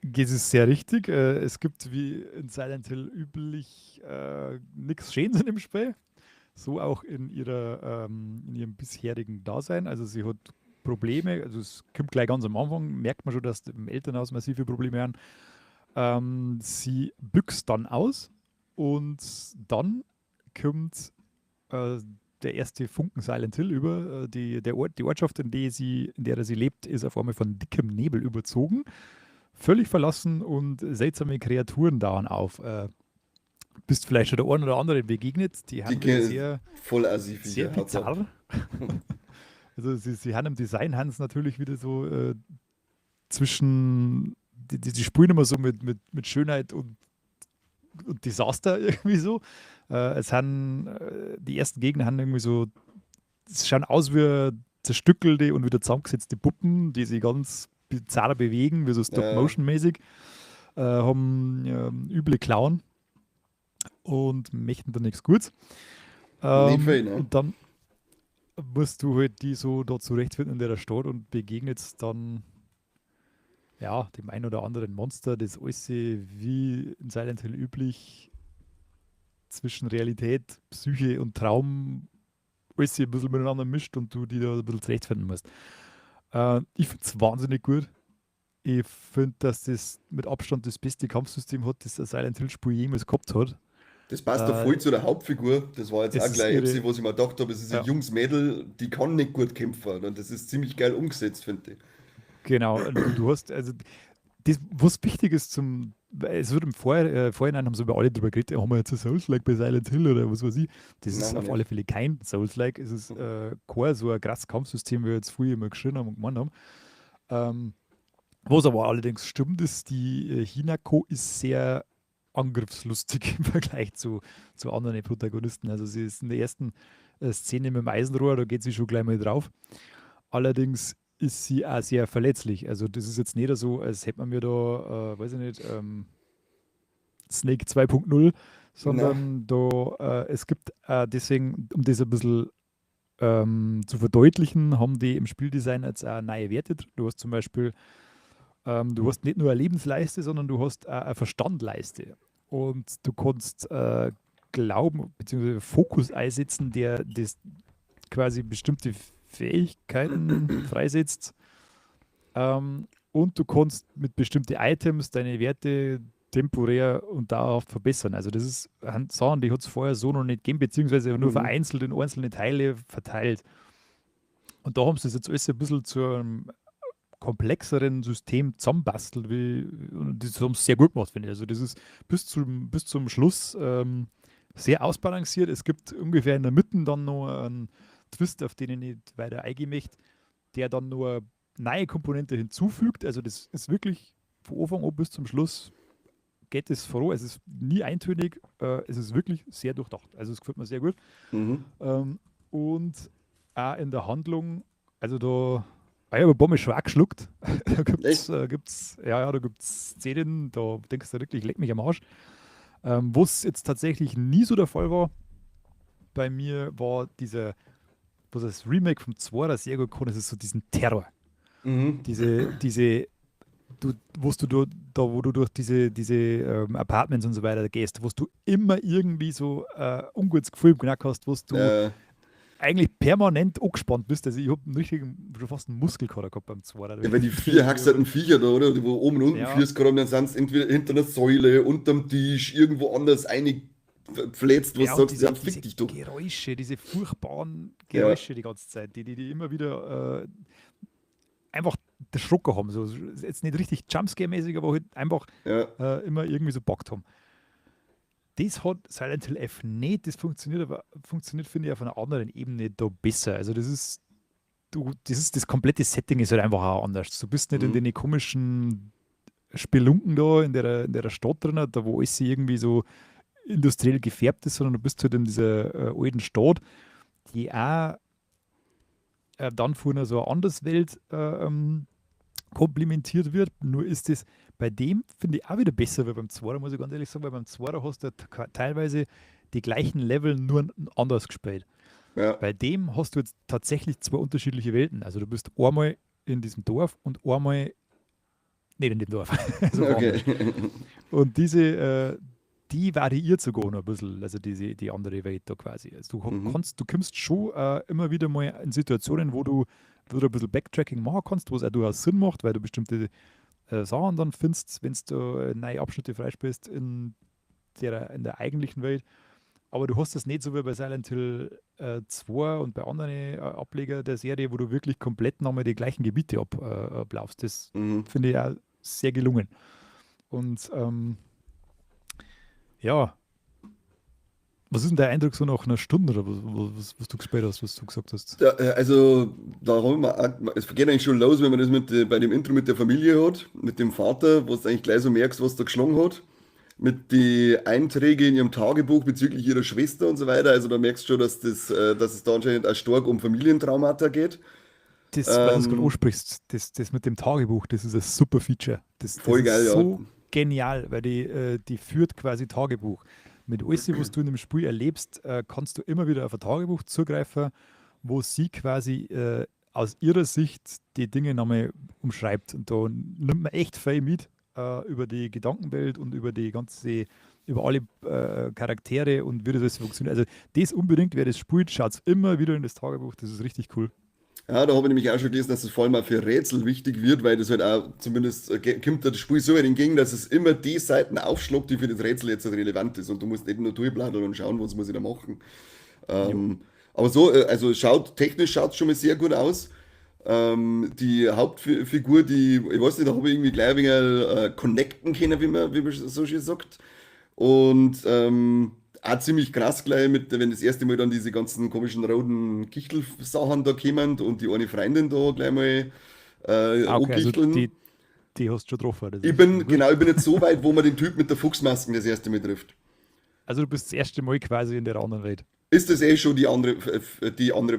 Das ist sehr richtig. Es gibt, wie in Silent Hill üblich, nichts Schönes in dem Spiel. So auch in ihrem bisherigen Dasein. Also sie hat Probleme, also es kommt gleich ganz am Anfang, merkt man schon, dass im Elternhaus massive Probleme haben. Sie büxt dann aus und dann kommt der erste Funken Silent Hill über. Die Ortschaft, in der sie lebt, ist auf einmal von dickem Nebel überzogen, völlig verlassen und seltsame Kreaturen dauern auf. Bist vielleicht schon der einen oder anderen begegnet, die Die haben kennen sehr, voll assi Viecher, sehr haut's ab. bizarr. Also sie haben im Design haben sie natürlich wieder so zwischen, die spielen immer so mit Schönheit und Desaster irgendwie so. Es haben die ersten Gegner haben irgendwie so, es schauen aus wie zerstückelte und wieder zusammengesetzte Puppen, die sich ganz bizarr bewegen, wie so Stop-Motion-mäßig, haben üble Klauen und möchten da nichts Gutes. Nicht viel, ne? Und dann musst du halt die so da zurechtfinden in der Stadt und begegnest dann ja, dem ein oder anderen Monster, das alles wie in Silent Hill üblich zwischen Realität, Psyche und Traum alles ein bisschen miteinander mischt und du die da ein bisschen zurechtfinden musst. Ich find's wahnsinnig gut. Ich find, dass das mit Abstand das beste Kampfsystem hat, das ein Silent Hill Spiel jemals gehabt hat. Das passt doch voll zu der Hauptfigur. Das war jetzt Es auch ist gleich ihre etwas, was ich mir gedacht habe. Es ist ein Ja. junges Mädel, die kann nicht gut kämpfen. Und das ist ziemlich geil umgesetzt, finde ich. Genau. Und du hast, also, das, was wichtig ist zum, weil es wird im Vorhinein haben sie über alle drüber geredet, haben wir jetzt ein Souls-like bei Silent Hill oder was weiß ich. Das Nein, ist noch auf nicht. alle Fälle kein Souls-like. Es ist kein so ein krasses Kampfsystem, wie wir jetzt früher immer geschrien haben und gemeint haben. Was aber allerdings stimmt, ist, die Hinako ist sehr angriffslustig im Vergleich zu anderen Protagonisten. Also sie ist in der ersten Szene mit dem Eisenrohr, da geht sie schon gleich mal drauf. Allerdings ist sie auch sehr verletzlich. Also das ist jetzt nicht so, als hätte man mir da, weiß ich nicht, Snake 2.0, Sondern da, es gibt deswegen, um das ein bisschen zu verdeutlichen, haben die im Spieldesign jetzt auch neue Werte drin. Du hast zum Beispiel, du hast nicht nur eine Lebensleiste, sondern du hast auch eine Verstandleiste. Und du kannst Glauben bzw. Fokus einsetzen, der das quasi bestimmte Fähigkeiten freisetzt. Und du kannst mit bestimmten Items deine Werte temporär und dauerhaft verbessern. Also das ist Sachen, die hat es vorher so noch nicht gegeben, beziehungsweise nur vereinzelt in einzelne Teile verteilt. Und da haben sie das jetzt alles ein bisschen zu einem komplexeren System zusammenbastelt, und das haben sie sehr gut gemacht, finde ich. Also das ist bis zum Schluss sehr ausbalanciert. Es gibt ungefähr in der Mitte dann noch einen Twist, auf den ich nicht weiter eingehen möchte, der dann nur neue Komponente hinzufügt. Also das ist wirklich von Anfang an bis zum Schluss geht es voran. Es ist nie eintönig, es ist wirklich sehr durchdacht. Also es gefällt mir sehr gut. Und auch in der Handlung, also da, ich habe ein paar Mal schon auch geschluckt. Da gibt's, gibt's, ja, da gibt es Szenen, da denkst du wirklich, leck mich am Arsch. Was jetzt tatsächlich nie so der Fall war, bei mir war dieser, was das Remake vom 2 sehr gut kann, das ist so diesen Terror. Diese, du, wo du da, wo du durch diese Apartments und so weiter gehst, wo du immer irgendwie so ungutes Gefühl im Knack hast, wo du eigentlich permanent angespannt bist. Also ich habe einen richtigen, schon fast einen Muskelkater gehabt beim Zweiter. Ja, weil die vier haxerten Viecher da, oder? Die wo oben und unten Füße kommen, dann sind sie entweder hinter einer Säule, unterm Tisch, irgendwo anders eingepflätzt, wo du Ja, und sagst, diese, ja, fick diese dich doch. Geräusche, diese furchtbaren Geräusche die ganze Zeit, die immer wieder einfach den Schrocker haben. So, jetzt nicht richtig Jumpscare-mäßig, aber halt einfach immer irgendwie so bockt haben. Das hat Silent Hill F nicht, das funktioniert aber, funktioniert, finde ich, auf einer anderen Ebene da besser. Also das ist, du, das ist, das komplette Setting ist halt einfach auch anders. Du bist nicht in den komischen Spelunken da, in der Stadt drin, da wo alles irgendwie so industriell gefärbt ist, sondern du bist halt in dieser alten Stadt, die auch dann von einer so einer Anderswelt komplementiert wird. Nur ist es bei dem, finde ich, auch wieder besser wie beim Zweiter, muss ich ganz ehrlich sagen, weil beim Zweiter hast du teilweise die gleichen Level nur anders gespielt. Bei dem hast du jetzt tatsächlich zwei unterschiedliche Welten. Also du bist einmal in diesem Dorf und einmal nicht in dem Dorf. Also woanders. Und die variiert sogar noch ein bisschen, also die andere Welt da quasi. Also du kannst, du kommst schon immer wieder mal in Situationen, wo du ein bisschen Backtracking machen kannst, wo es auch durchaus Sinn macht, weil du bestimmte Sachen dann findest, wenn du neue Abschnitte freispielst in der eigentlichen Welt. Aber du hast das nicht so wie bei Silent Hill 2 und bei anderen Ableger der Serie, wo du wirklich komplett nochmal die gleichen Gebiete ablaufst. Das finde ich auch sehr gelungen. Und ja, was ist denn dein Eindruck so nach einer Stunde oder was du gespielt hast, was du gesagt hast? Da, also, da haben wir auch, es geht eigentlich schon los, wenn man das bei dem Intro mit der Familie hat, mit dem Vater, wo du eigentlich gleich so merkst, was da geschlagen hat. Mit die Einträge in ihrem Tagebuch bezüglich ihrer Schwester und so weiter. Also da merkst du schon, dass es da anscheinend auch stark um Familientraumata geht. Das, weil du es gerade Ähm, ansprichst, das mit dem Tagebuch, das ist ein super Feature. Das Voll geil, ist ja. so genial, weil die führt quasi Tagebuch. Mit alles, was du in dem Spiel erlebst, kannst du immer wieder auf ein Tagebuch zugreifen, wo sie quasi aus ihrer Sicht die Dinge nochmal umschreibt. Und da nimmt man echt viel mit über die Gedankenwelt und über die ganze, über alle Charaktere und wie das alles funktioniert. Also das unbedingt, wer das spielt, schaut immer wieder in das Tagebuch. Das ist richtig cool. Ja, da habe ich nämlich auch schon gelesen, dass es vor allem auch für Rätsel wichtig wird, weil das halt auch zumindest kommt das Spiel so weit entgegen, dass es immer die Seiten aufschlägt, die für das Rätsel jetzt halt relevant ist. Und du musst nicht nur durchblättern und schauen, was muss ich da machen. Jo. Ähm, aber so, also schaut, technisch schaut es schon mal sehr gut aus. Die Hauptfigur, die, ich weiß nicht, da habe ich irgendwie gleich ein wenig connecten können, wie man so schön sagt. Und auch ziemlich krass gleich, mit, wenn das erste Mal dann diese ganzen komischen roten Kichtelsachen da kommen und die eine Freundin da gleich mal Ah, okay, also ankichteln. die hast du schon getroffen, das Ich ist schon bin, gut. genau, ich bin jetzt so weit, wo man den Typ mit der Fuchsmasken das erste Mal trifft. Also du bist das erste Mal quasi in der anderen Welt. Ist das eh schon die andere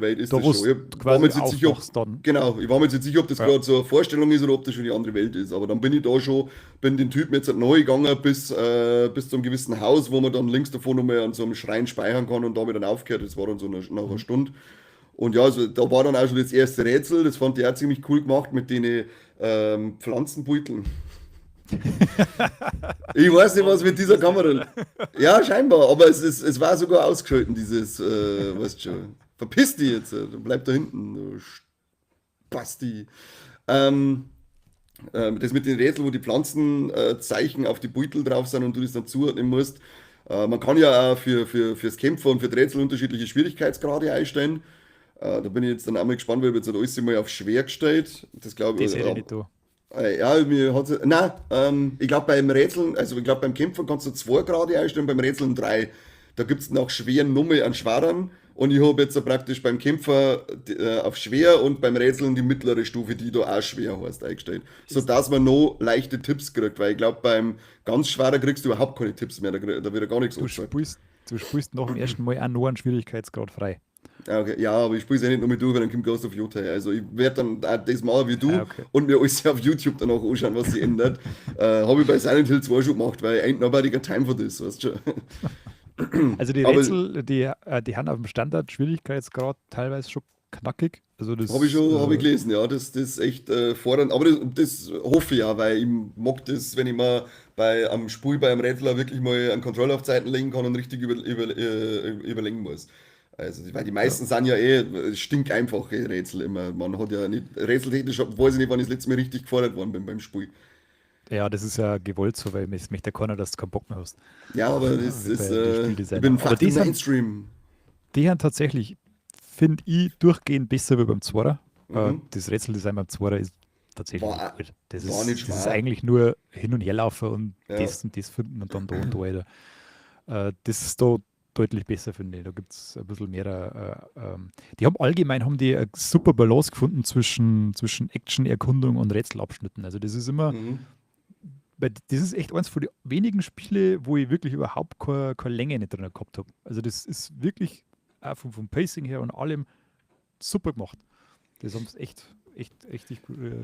Welt, ist Da, das wo schon. Ich du war mir quasi jetzt nicht sicher, ob, aufwachst dann. genau, ich war mir jetzt nicht sicher, ob das Ja. gerade so eine Vorstellung ist oder ob das schon die andere Welt ist. Aber dann bin ich da schon, bin den Typen jetzt halt neu gegangen bis zu einem gewissen Haus, wo man dann links davon nochmal an so einem Schrein speichern kann, und da habe ich dann aufgehört. Das war dann so nach einer Mhm. Stunde. Und ja, also da war dann auch schon das erste Rätsel, das fand ich auch ziemlich cool gemacht mit den Pflanzenbeuteln. Ich weiß nicht, War was mit natürlich dieser lustig, Kamera. oder? Ja, scheinbar, aber es war sogar ausgeschalten, dieses, weißt schon. Verpiss dich jetzt, bleib da hinten, du Spasti. Ähm, Das mit den Rätseln, wo die Pflanzenzeichen auf die Beutel drauf sind und du das dann zuordnen musst. Man kann ja auch fürs Kämpfen und für die Rätsel unterschiedliche Schwierigkeitsgrade einstellen. Da bin ich jetzt dann einmal gespannt, weil ich hab jetzt halt alles mal auf schwer gestellt. Das glaube Das ich, hätte ich nicht da. ja, mir hat's, nein, ich glaube beim Rätseln, also ich glaube beim Kämpfen kannst du 2 Grade einstellen, beim Rätseln drei. Da gibt es nach schweren Nummer einen schweren und ich habe jetzt so praktisch beim Kämpfer auf schwer und beim Rätseln die mittlere Stufe, die da auch schwer heißt, eingestellt. Ist, Sodass man noch leichte Tipps kriegt, weil ich glaube beim ganz schweren kriegst du überhaupt keine Tipps mehr, da wird ja gar nichts du angezeigt. spielst, du spielst nach dem ersten Mal auch nur einen Schwierigkeitsgrad frei. Ja, okay. Ja, aber ich spiele es ja nicht nur mit durch, weil dann kommt Ghost of Yotei. Also ich werde dann auch das machen wie Ah, du okay. und mir alles auf YouTube danach anschauen, was sich ändert. Habe ich bei Silent Hill 2 schon gemacht, weil ain't nobody got time for this, weißt du schon. Also die Aber Rätsel, die haben auf dem Standard-Schwierigkeitsgrad teilweise schon knackig. Also habe ich das, schon, habe ich gelesen, ja, das ist echt fordernd. Aber das hoffe ich ja, weil ich mag das, wenn ich mal bei am Spiel bei einem Rätsel auch wirklich mal einen Controller auf Zeiten legen kann und richtig überlegen muss. Also, weil die ja. meisten sind ja eh stinkeinfache Rätsel immer. Man hat ja nicht, rätseltechnisch weiß ich nicht, wann ich das letzte Mal richtig gefordert worden bin beim Spiel. Ja, das ist ja gewollt so, weil es möchte ja keiner, dass du keinen Bock mehr hast. Ja, aber das Wie ist, bei den ich Spieldesigner. bin Aber die fucking sind, Mainstream. die haben tatsächlich, finde ich, durchgehend besser wie beim Zwarer. Mhm. Das Rätseldesign beim Zwarer ist tatsächlich nicht War, gut. Das war nicht ist, das ist schwer. eigentlich nur hin und her laufen Ja. und das finden und dann da und da weiter. Das ist da deutlich besser, finde ich. Da gibt es ein bisschen mehr. Die haben allgemein haben die eine super Balance gefunden zwischen Action, Erkundung und Rätselabschnitten. Also das ist immer, Mhm. weil das ist echt eins von den wenigen Spiele, wo ich wirklich überhaupt keine Länge nicht drin gehabt habe. Also das ist wirklich auch vom Pacing her und allem super gemacht. Das haben sie echt, echt, echt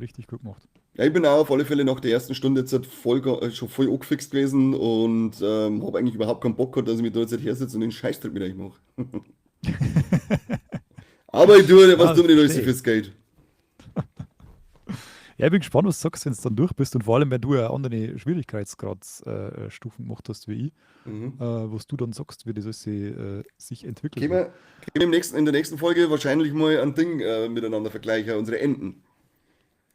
richtig gut gemacht. Ja, ich bin auch auf alle Fälle nach der ersten Stunde jetzt halt voll, schon voll angefixt gewesen und habe eigentlich überhaupt keinen Bock gehabt, dass ich mich da jetzt halt hersetze und den Scheißdreck mit euch mache. Aber ich tue, was Ja, tun wir nicht alles verstehe ich. fürs Geld? Ja, ich bin gespannt, was du sagst, wenn du dann durch bist und vor allem, wenn du ja andere Schwierigkeitsgrad Stufen gemacht hast wie ich, Mhm. was du dann sagst, wie das alles sich entwickelt Können hat. wir, können wir in der nächsten Folge wahrscheinlich mal ein Ding miteinander vergleichen, unsere Enden.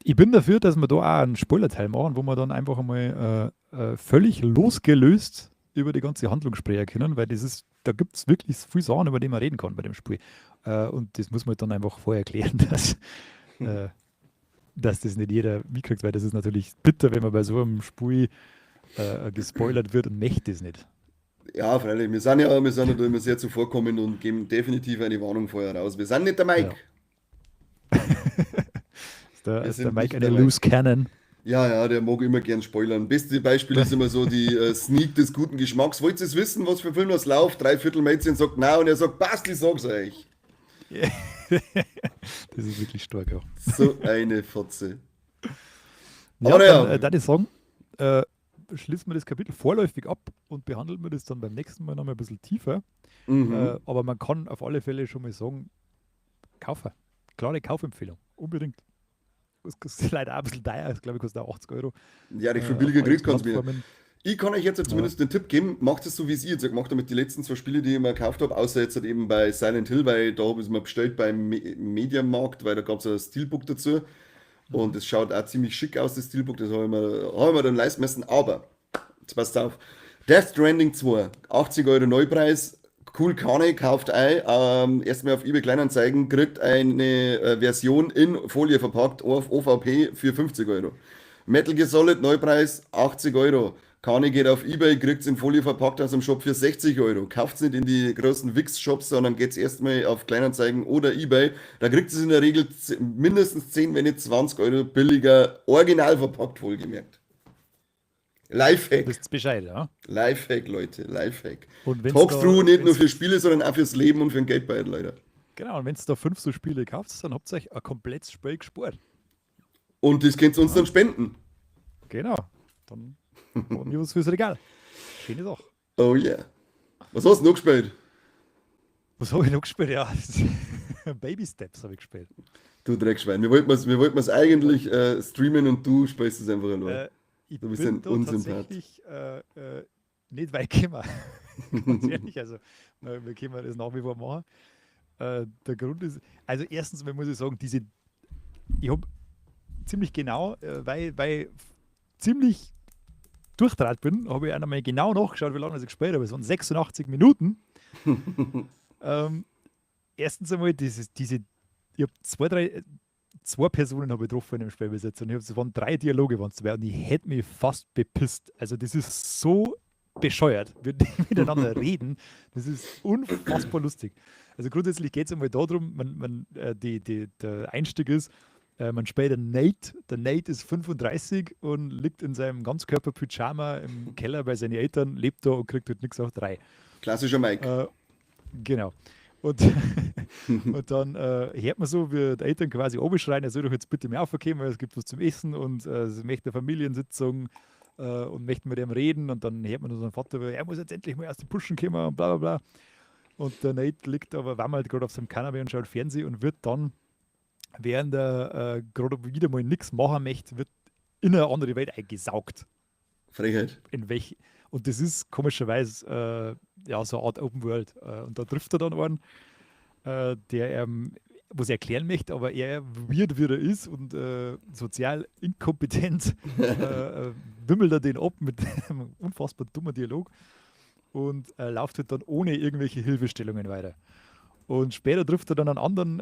Ich bin dafür, dass wir da auch einen Spoilerteil machen, wo wir dann einfach einmal völlig losgelöst über die ganze Handlung sprechen können, weil das ist, da gibt es wirklich viel Sachen, über die man reden kann bei dem Spiel. Und das muss man dann einfach vorher erklären, äh, dass das nicht jeder mitkriegt, weil das ist natürlich bitter, wenn man bei so einem Spiel gespoilert wird und möchte es nicht. Ja, freilich, wir sind ja da immer sehr zuvorkommend und geben definitiv eine Warnung vorher raus. Wir sind nicht der Ja. Mike. Ist der, Wir ist der sind Mike nicht eine der Mike. Loose Cannon? Ja, ja, der mag immer gern spoilern. Beste Beispiel ist immer so die Sneak des guten Geschmacks. Wollt ihr es wissen, was für ein Film das läuft? Dreiviertel Mädchen sagt na und er sagt, passt, ich sag's euch. Das ist wirklich stark auch. So eine Fotze. Ja, Aber dann naja, würde ich sagen, äh, schließen wir das Kapitel vorläufig ab und behandeln wir das dann beim nächsten Mal nochmal ein bisschen tiefer. Mhm. Aber man kann auf alle Fälle schon mal sagen, kaufen. Klare Kaufempfehlung. Unbedingt. Das ist leider auch ein bisschen teuer. Ich glaube, ich kostet auch 80 Euro Ja, dich für auf billiger allen kriegt kann's mir. Plattformen. Ich kann euch jetzt Ja, zumindest den Tipp geben, macht es so, wie es ich jetzt gemacht habe mit den letzten zwei Spiele, die ich mir gekauft habe, außer jetzt halt eben bei Silent Hill, weil da habe ich es mir bestellt beim Mediamarkt, weil da gab es ein Steelbook dazu und mhm. es schaut auch ziemlich schick aus, das Steelbook, das habe ich mir dann leisten müssen, aber jetzt passt auf. Death Stranding 2, 80 € Neupreis, cool Kane, kauft ein, erstmal auf eBay Kleinanzeigen, kriegt eine Version in Folie verpackt auf OVP für 50 Euro. Metal Gear Solid, Neupreis 80 Euro. Kane geht auf eBay, kriegt es in Folie verpackt aus dem Shop für 60 Euro. Kauft es nicht in die großen Wix-Shops, sondern geht es erstmal auf Kleinanzeigen oder eBay. Da kriegt es in der Regel mindestens 10, wenn nicht 20 Euro billiger, original verpackt, wohlgemerkt. Lifehack. Wisst Bescheid, ja. Lifehack, Leute, Lifehack. Und wenn's Talk-Through da, nicht nur wenn's für Spiele, sondern auch fürs Leben und für den Geldbeutel, Leute. Genau, und wenn ihr da 5 so Spiele kauft, dann habt ihr euch ein komplettes Spiel gespart. Und das könnt ihr uns Ja. dann spenden. Genau. Dann haben wir was fürs Regal. Schöne Sache. Oh yeah. Was hast du noch gespielt? Was habe ich noch gespielt? Ja, Baby Steps habe ich gespielt. Du Dreckschwein. Wir wollten es eigentlich streamen und du spielst es einfach allein. Ich Du bist bin ein da Unsympath. tatsächlich nicht weit gekommen. Ganz ehrlich, also wir können das nach wie vor machen. Der Grund ist, also erstens mal muss ich sagen, ich hab ziemlich genau, weil ziemlich durchdraht bin, habe ich einmal genau nachgeschaut, wie lange ich gespielt habe. Es waren 86 Minuten. Erstens einmal, ich hab zwei Personen habe ich getroffen in dem Spiel bis jetzt und es waren 3 Dialoge waren dabei und ich hätte mich fast bepisst. Also das ist so bescheuert, wie die miteinander reden. Das ist unfassbar lustig. Also grundsätzlich geht's einmal darum, der Einstieg ist, man spielt den Nate. Der Nate ist 35 und liegt in seinem Ganzkörper-Pyjama im Keller bei seinen Eltern, lebt da und kriegt halt nichts auf 3. Klassischer Mike. Genau. Und, und dann hört man so, wie die Eltern quasi oben schreien, er soll doch jetzt bitte mehr aufkommen, weil es gibt was zum Essen und sie möchte eine Familiensitzung und möchten mit ihm reden. Und dann hört man nur seinen Vater, er muss jetzt endlich mal aus den Puschen kommen und bla bla bla. Und der Nate liegt aber wammelt gerade auf seinem Kanapee und schaut Fernsehen und wird dann, während er gerade wieder mal nichts machen möchte, wird in eine andere Welt eingesaugt. Frechheit. In welch, und das ist komischerweise ja, so eine Art Open World. Und da trifft er dann einen, der was er erklären möchte, aber er weird, wie er ist und sozial inkompetent, wimmelt er den ab mit einem unfassbar dummen Dialog und läuft halt dann ohne irgendwelche Hilfestellungen weiter. Und später trifft er dann einen anderen,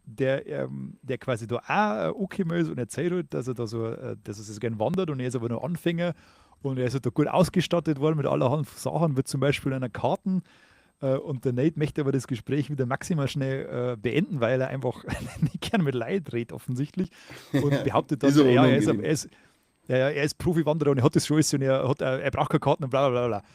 der quasi da auch angekommen ist und erzählt halt, dass er da so, dass er so gern wandert und er ist aber nur Anfänger und er ist halt da gut ausgestattet worden mit allerhand Sachen, wird zum Beispiel einer Karten. Und der Nate möchte aber das Gespräch wieder maximal schnell beenden, weil er einfach nicht gern mit Leid redet, offensichtlich. Und behauptet dann, Ist aber ja, unangenehm. er ist Profi-Wanderer und er hat das schon alles und er braucht keine Karten und bla bla bla bla.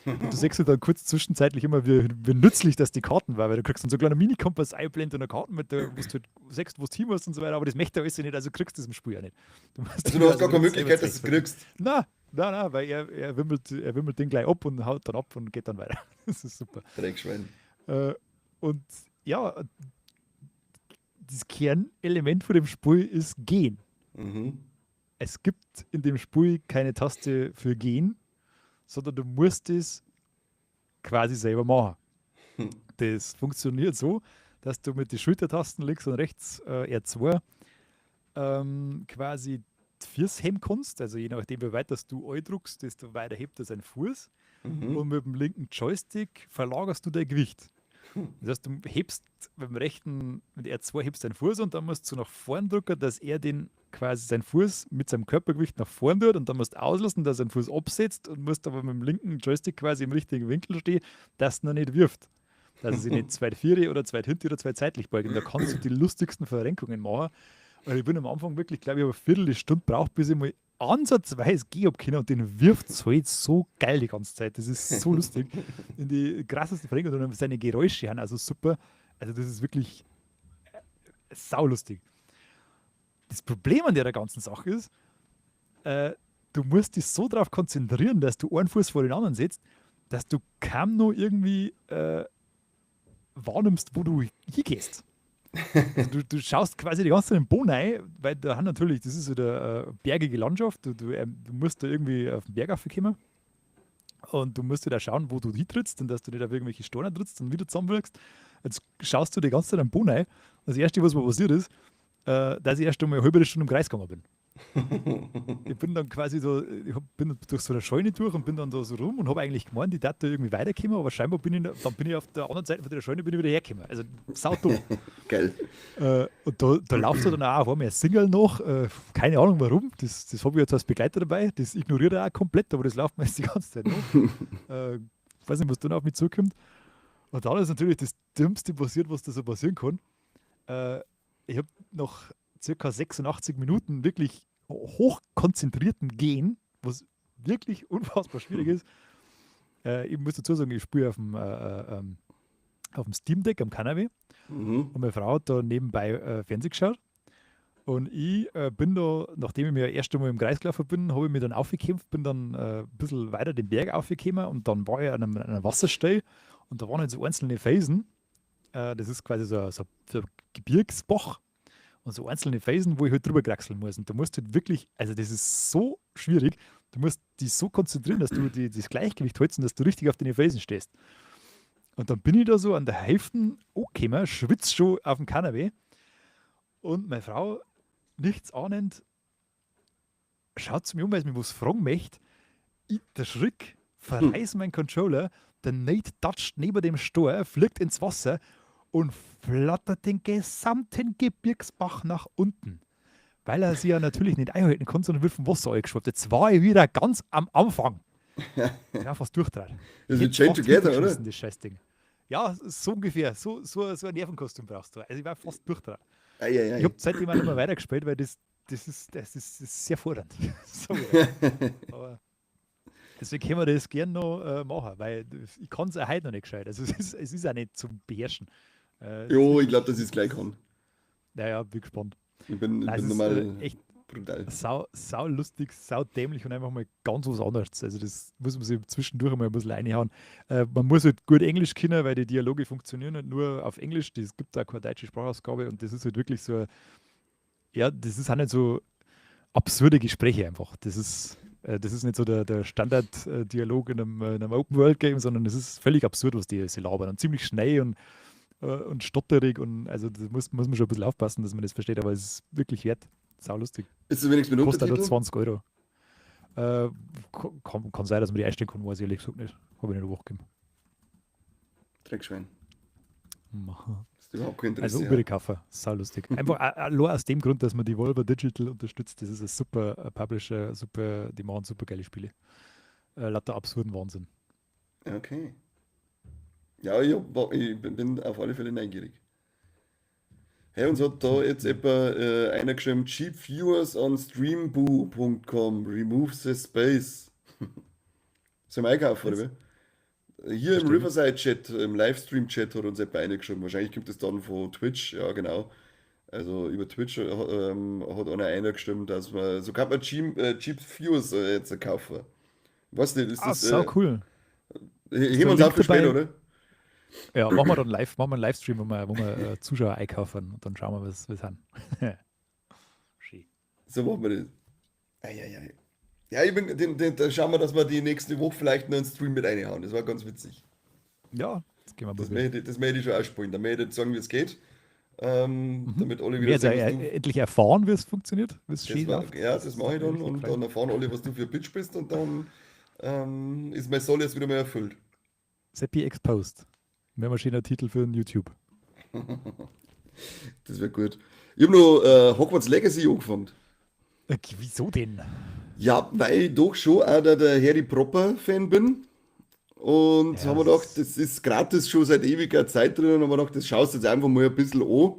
Und du siehst halt dann kurz zwischenzeitlich immer, wie nützlich das die Karten war, weil du kriegst dann so einen kleinen Mini-Kompass einblenden und eine Karten mit der, wo du halt siehst, wo du hin musst und so weiter, aber das möchte er alles nicht, also kriegst du das im Spiel ja nicht. Du musst Also du hast also gar keine selber Möglichkeit, dass du es zurechtfinden. kriegst. Nein, nein, nein, weil er wimmelt den gleich ab und haut dann ab und geht dann weiter. Das ist super. Dreckschwein. Und ja, das Kernelement von dem Spiel ist Gehen. Es gibt in dem Spiel keine Taste für Gehen, sondern du musst es quasi selber machen. Das funktioniert so, dass du mit den Schultertasten links und rechts R2 quasi die Füße heben kannst. Also je nachdem, wie weit dass du eindruckst, desto weiter hebt er seinen Fuß. Und mit dem linken Joystick verlagerst du dein Gewicht. Das heißt, du hebst mit dem rechten, mit R2 hebst deinen Fuß und dann musst du nach vorn drücken, dass er den quasi seinen Fuß mit seinem Körpergewicht nach vorn tut und dann musst du auslassen, dass er seinen Fuß absetzt und musst aber mit dem linken Joystick quasi im richtigen Winkel stehen, dass er noch nicht wirft. Dass er sich nicht zwei Viere oder zwei hinten oder zwei seitlich beugt. Und da kannst du die lustigsten Verrenkungen machen. Und ich bin am Anfang wirklich, glaube ich, habe eine Viertelstunde gebraucht, bis ich mal ansatzweise gehen hab können und den wirft so jetzt so geil die ganze Zeit. Das ist so lustig. In die krassesten Verrenkungen und seine Geräusche sind also super. Also das ist wirklich saulustig. Das Problem an der ganzen Sache ist, du musst dich so darauf konzentrieren, dass du einen Fuß vor den anderen setzt, dass du kaum noch irgendwie wahrnimmst, wo du hingehst. Also du schaust quasi die ganze Zeit in den Boden rein, weil da haben natürlich, das ist so eine bergige Landschaft, du musst da irgendwie auf den Berg raufkommen und du musst da schauen, wo du hintrittst und dass du nicht auf irgendwelche Steine trittst und wieder zusammenwirkst. Jetzt schaust du die ganze Zeit am Boden rein. Das Erste, was mir passiert ist, dass ich erst einmal eine halbe Stunde im Kreis gegangen bin. Ich bin dann quasi so, ich hab, bin durch so eine Scheune durch und bin dann da so rum und hab eigentlich gemeint, ich darf da irgendwie weiterkommen, aber scheinbar bin ich, dann bin ich auf der anderen Seite von der Scheune bin ich wieder hergekommen. Also sau dumm. Geil. Und da läuft dann auch auf einmal ein Single noch, keine Ahnung warum, das hab ich jetzt als Begleiter dabei, das ignoriert er auch komplett, aber das läuft mir jetzt die ganze Zeit noch. Weiß nicht, was dann auf mich zukommt. Und dann ist natürlich das Dümmste passiert, was da so passieren kann. Ich hab noch circa 86 Minuten wirklich hochkonzentrierten Gehen, was wirklich unfassbar schwierig ist. Ich muss dazu sagen, ich spiele auf dem Steam Deck am Kanapee und meine Frau hat da nebenbei Fernsehen geschaut. Und ich bin da, nachdem ich mir erst einmal im Kreis gelaufen bin, habe ich mich dann aufgekämpft, bin dann ein bisschen weiter den Berg aufgekommen und dann war ich an einer Wasserstelle und da waren halt so einzelne Felsen. Das ist quasi so ein Gebirgsbach und so einzelne Felsen, wo ich halt drüber kraxeln muss. Und da musst du halt wirklich, also das ist so schwierig, du musst dich so konzentrieren, dass du das Gleichgewicht hältst und dass du richtig auf den Felsen stehst. Und dann bin ich da so an der Hälfte angekommen, schwitze schon auf dem Kanapee und meine Frau, nichts ahnend, schaut zu mir um, weil sie mich was fragen möchte. Ich, der Schrick, verreiß meinen Controller, der Nate toucht neben dem Stor, fliegt ins Wasser und flattert den gesamten Gebirgsbach nach unten. Weil er sich ja natürlich nicht einhalten konnte, sondern wird vom Wasser eingeschwappt. Jetzt war ich wieder ganz am Anfang. Ja, fast durchdreht. Das ist Chained Together, oder? Das Scheißding. Ja, so ungefähr. So ein Nervenkostüm brauchst du. Also ich war fast durchdreht. Ich habe seitdem auch nicht mehr weitergespielt, weil das ist sehr fordernd. So, ja. Aber deswegen können wir das gerne noch machen, weil ich kann es auch heute noch nicht gescheit. Also es ist auch nicht zum Beherrschen. Jo, ich glaube, dass ich es gleich kann. Naja, bin gespannt. Ich Nein, bin es ist normal echt brutal. sau, sau lustig, sau dämlich und einfach mal ganz was anderes. Also das muss man sich zwischendurch mal ein bisschen reinhauen. Man muss halt gut Englisch können, weil die Dialoge funktionieren nicht nur auf Englisch. Es gibt da keine deutsche Sprachausgabe und das ist halt wirklich so, ja, das ist auch nicht so absurde Gespräche einfach. Das ist nicht so der Standard-Dialog in einem Open-World-Game, sondern es ist völlig absurd, was die sie labern. Und ziemlich schnell und stotterig und also da muss man schon ein bisschen aufpassen, dass man das versteht, aber es ist wirklich wert. Sau lustig. Ist es wenigstens mit Kostet auch nur Untertiteln? 20 Euro. Kann sein, dass man die einstellen kann, weiß ich ehrlich gesagt nicht. Habe ich nicht hochgegeben. Dreckschwein. Ist überhaupt kein Also Interesse. unbedingt kaufen. Sau lustig. Einfach allein aus dem Grund, dass man Devolver Digital unterstützt. Das ist ein super Publisher, super, die machen super geile Spiele. Lauter absurden Wahnsinn. Okay. Ja, ich bin auf alle Fälle neugierig. Hey, uns hat da jetzt etwa einer geschrieben: Cheap Viewers on streamboo.com, remove the space. Sollen wir einkaufen, oder wie? Hier im Verstehe nicht. Riverside-Chat, im Livestream-Chat hat uns jemand reingeschrieben. Wahrscheinlich kommt das dann von Twitch, ja genau. Also über Twitch hat einer geschrieben, dass man, so kann man Cheap Viewers jetzt kaufen. Weiß nicht, ist Ah, das, sau cool. Ist heben da wir ein uns Link auf für später, dabei? oder? Ja, machen wir dann live, machen wir einen Livestream, wo wir Zuschauer einkaufen und dann schauen wir, was wir sind. Schön. So machen wir das. Eieiei. Ja, da schauen wir, dass wir die nächste Woche vielleicht noch einen Stream mit reinhauen. Das war ganz witzig. Ja, das können wir Das probieren. möchte ich schon ausspielen. Da möchte ich sagen, wie es geht. Damit alle Wir wieder jetzt sehen, was du. endlich erfahren, wie es funktioniert, wie es Das schön war, läuft. ja, das Das mache hat ich mich dann richtig und gefreut. dann erfahren alle, was du für ein Bitch bist und dann ist mein Soll jetzt wieder mal erfüllt. Seppi Exposed. Wäre mal schöner Titel für ein YouTube. Das wäre gut. Ich habe noch Hogwarts Legacy angefangen. Wieso denn? Ja, weil ich doch schon auch der Harry Proper-Fan bin. Und Ja, haben wir das gedacht, ist, das ist gratis schon seit ewiger Zeit drin. Und haben wir gedacht, das schaust du jetzt einfach mal ein bisschen an.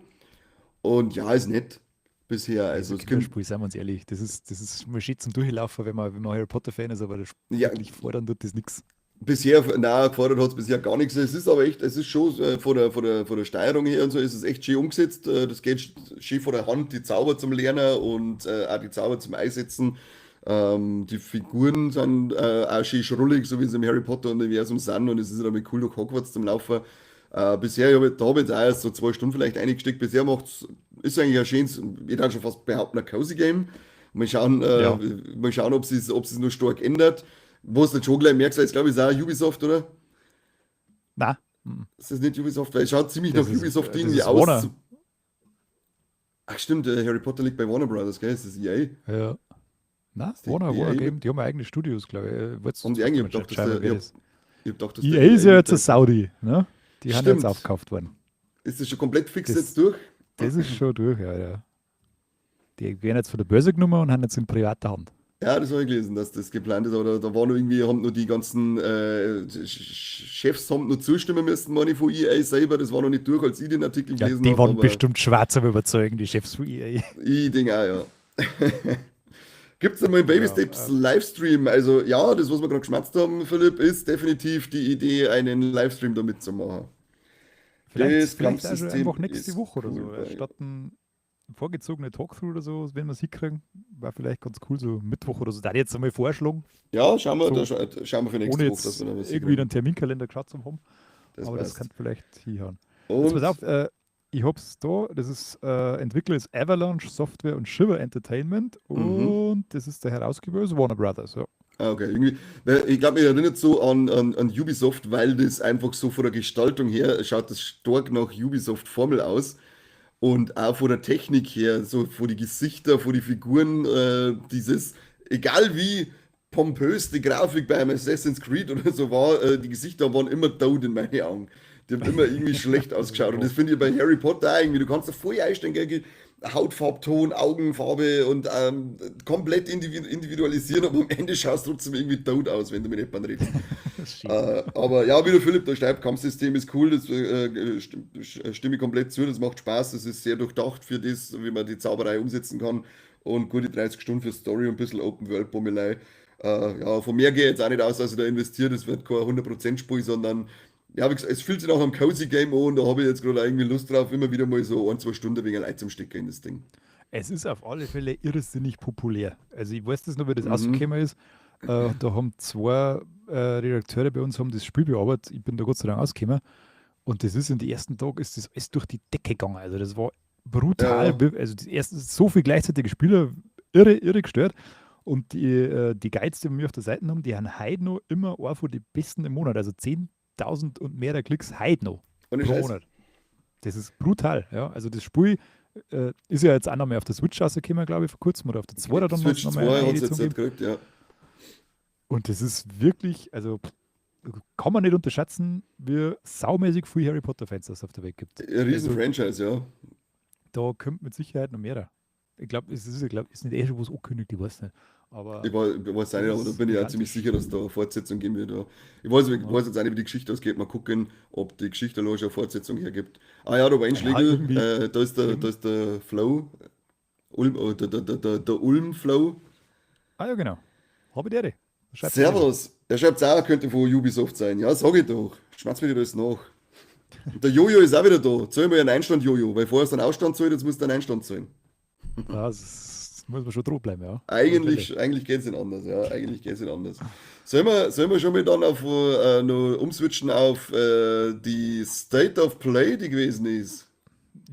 Und ja, ist nett bisher. das ist Also ein es kommt, Kinderspiel, seien wir uns ehrlich. Das ist mal schön zum Durchlaufen, wenn man Harry Potter-Fan ist, aber das ja, wirklich fordern tut das nichts. bisher, na, gefordert hat es bisher gar nichts. Es ist aber echt, es ist schon von der Steuerung her und so ist es echt schön umgesetzt. Das geht schön von der Hand, die Zauber zum Lernen und auch die Zauber zum Einsetzen. Die Figuren sind auch schön schrullig, so wie sie im Harry Potter-Universum sind. Und es ist halt cool durch Hogwarts zum Laufen. Bisher, da habe ich jetzt auch erst so 2 Stunden vielleicht eingesteckt. Bisher ist eigentlich ein schönes, ich kann schon fast behaupten, ein cozy Game. Mal schauen, äh, Ja. mal schauen, ob es noch stark ändert. Was du nicht schon gleich merkst, jetzt glaube ich, ist auch Ubisoft, oder? Na, mhm. Ist das nicht Ubisoft? Weil es schaut ziemlich Das nach ist, Ubisoft das irgendwie ist aus. Warner. Ach stimmt, Harry Potter liegt bei Warner Brothers, gell? Ist das EA? Ja. Na, Ist die Warner, Warner EA Game, mit? die haben ja eigene Studios, glaube ich. Haben Jetzt die warte eigentlich? mal, Ich hab gedacht, dass schauen wir, der, wer ich hab, das. ich hab gedacht, dass der EA ist EA ja mit jetzt ein der. Saudi, ne? Die haben jetzt Stimmt. aufgekauft worden. Ist das schon komplett fix Das, jetzt durch? das ist schon durch, ja, ja. Die werden jetzt von der Börse genommen und haben jetzt in privater Hand. Ja, das habe ich gelesen, dass das geplant ist, aber da war noch irgendwie, haben nur die ganzen Chefs haben nur zustimmen müssen, meine ich, von EA selber. Das war noch nicht durch, als ich den Artikel Ja, gelesen die habe, waren aber bestimmt schwarz am Überzeugen, die Chefs von EA. ich denke auch, ja. Gibt es einmal einen Baby Ja, Steps Livestream? Also ja, das, was wir gerade geschmerzt haben, Philipp, ist definitiv die Idee, einen Livestream damit zu machen. Vielleicht, Das vielleicht auch schon Kampfsystem einfach nächste ist Woche oder cool so. bei. Statt ein vorgezogene Talkthrough oder so, wenn wir es hinkriegen, wäre vielleicht ganz cool, so Mittwoch oder so. Da jetzt einmal vorschlagen. Ja, schauen wir, So, da schauen wir für nächste ohne Woche, dass jetzt wir da was irgendwie hinkriegen. einen Terminkalender geschaut zu haben. Das Aber das passt. kann vielleicht hinhauen. Jetzt pass Und auf, ich hab's da, das ist Entwickler ist Avalanche Software und Shiver Entertainment und das ist der Herausgeber ist Warner Brothers. Ja. Ah, okay. Irgendwie, weil ich glaube, mich erinnert so an Ubisoft, weil das einfach so von der Gestaltung her schaut das stark nach Ubisoft-Formel aus. Und auch von der Technik her, so von die Gesichter, von die Figuren, dieses, egal wie pompös die Grafik beim Assassin's Creed oder so war, die Gesichter waren immer tot in meinen Augen. Die haben immer irgendwie schlecht Das ist ausgeschaut. Und wahr. das finde ich bei Harry Potter auch irgendwie. Du kannst da voll einstellen, gell? Hautfarbton, Augenfarbe und komplett individualisieren, aber am Ende schaust du trotzdem irgendwie tot aus, wenn du mit jemandem redest. Das ist schön. Aber ja, wie der Philipp da schreibt, Kampfsystem ist cool, das stimme ich komplett zu, das macht Spaß, das ist sehr durchdacht für das, wie man die Zauberei umsetzen kann und gute 30 Stunden für Story und ein bisschen Open-World-Bummelei. Ja, von mir gehe ich jetzt auch nicht aus, dass ich da investiere, das wird kein 100%-Spiel, sondern ja, wie gesagt, es fühlt sich nach einem Cozy Game an und da habe ich jetzt gerade irgendwie Lust drauf, immer wieder mal so ein, zwei Stunden wegen Leid zum Stecken in das Ding. Es ist auf alle Fälle irrsinnig populär. Also ich weiß das noch, wie das rausgekommen ist. Da haben zwei Redakteure bei uns haben das Spiel bearbeitet. Ich bin da Gott sei Dank rausgekommen. Und das ist in den ersten Tag ist das alles durch die Decke gegangen. Also das war brutal. Ja. Also die ersten, so viel gleichzeitige Spieler, irre, irre gestört. Und die Guides, die wir auf der Seite haben, die haben heute noch immer einer von den besten im Monat. Also 10.000 und mehrere Klicks heute noch. Ohne Pro Scheiß. Monat. Das ist brutal. Ja. Also das Spiel ist ja jetzt auch noch mehr auf der Switch rausgekommen, glaube ich, vor kurzem. Oder auf der 2 dann Switch noch mal 2 eine hat es Edition jetzt gegeben. gekriegt, ja. Und das ist wirklich, also kann man nicht unterschätzen, wie saumäßig viel Harry Potter-Fans das auf der Welt gibt. Ein riesen Also, Franchise, ja. da kommt mit Sicherheit noch mehr. Ich glaube, es ist, ich glaub, ist nicht eh schon was angekündigt, ich weiß nicht. Aber Ich weiß auch nicht, aber da das bin ist ich auch ziemlich gigantisch. sicher, dass da eine Fortsetzung geben wird. Ja. Ich Ja. weiß jetzt auch nicht, wie die Geschichte ausgeht. Mal gucken, ob die Geschichte allein schon eine Fortsetzung hergibt. Ah ja, der Wayne Ja, Schlegel, irgendwie. da ist der Flow, Ulm, oh, der Ulm Flow. Ah ja, genau. Habe ich die. Schreibt mir Servus. Er schreibt auch, könnte von Ubisoft sein. Ja, sag ich doch. Schmerz mir dir das nach. Und der Jojo ist auch wieder da. Zahl mal einen Einstand, Jojo, weil vorher ist ein Ausstand zahlt, jetzt musst du einen Einstand zahlen. Ja, das muss man schon dran bleiben, ja. Eigentlich geht es nicht anders, ja. Eigentlich geht es nicht anders. Sollen wir schon mal dann auf, noch umswitchen auf die State of Play, die gewesen ist?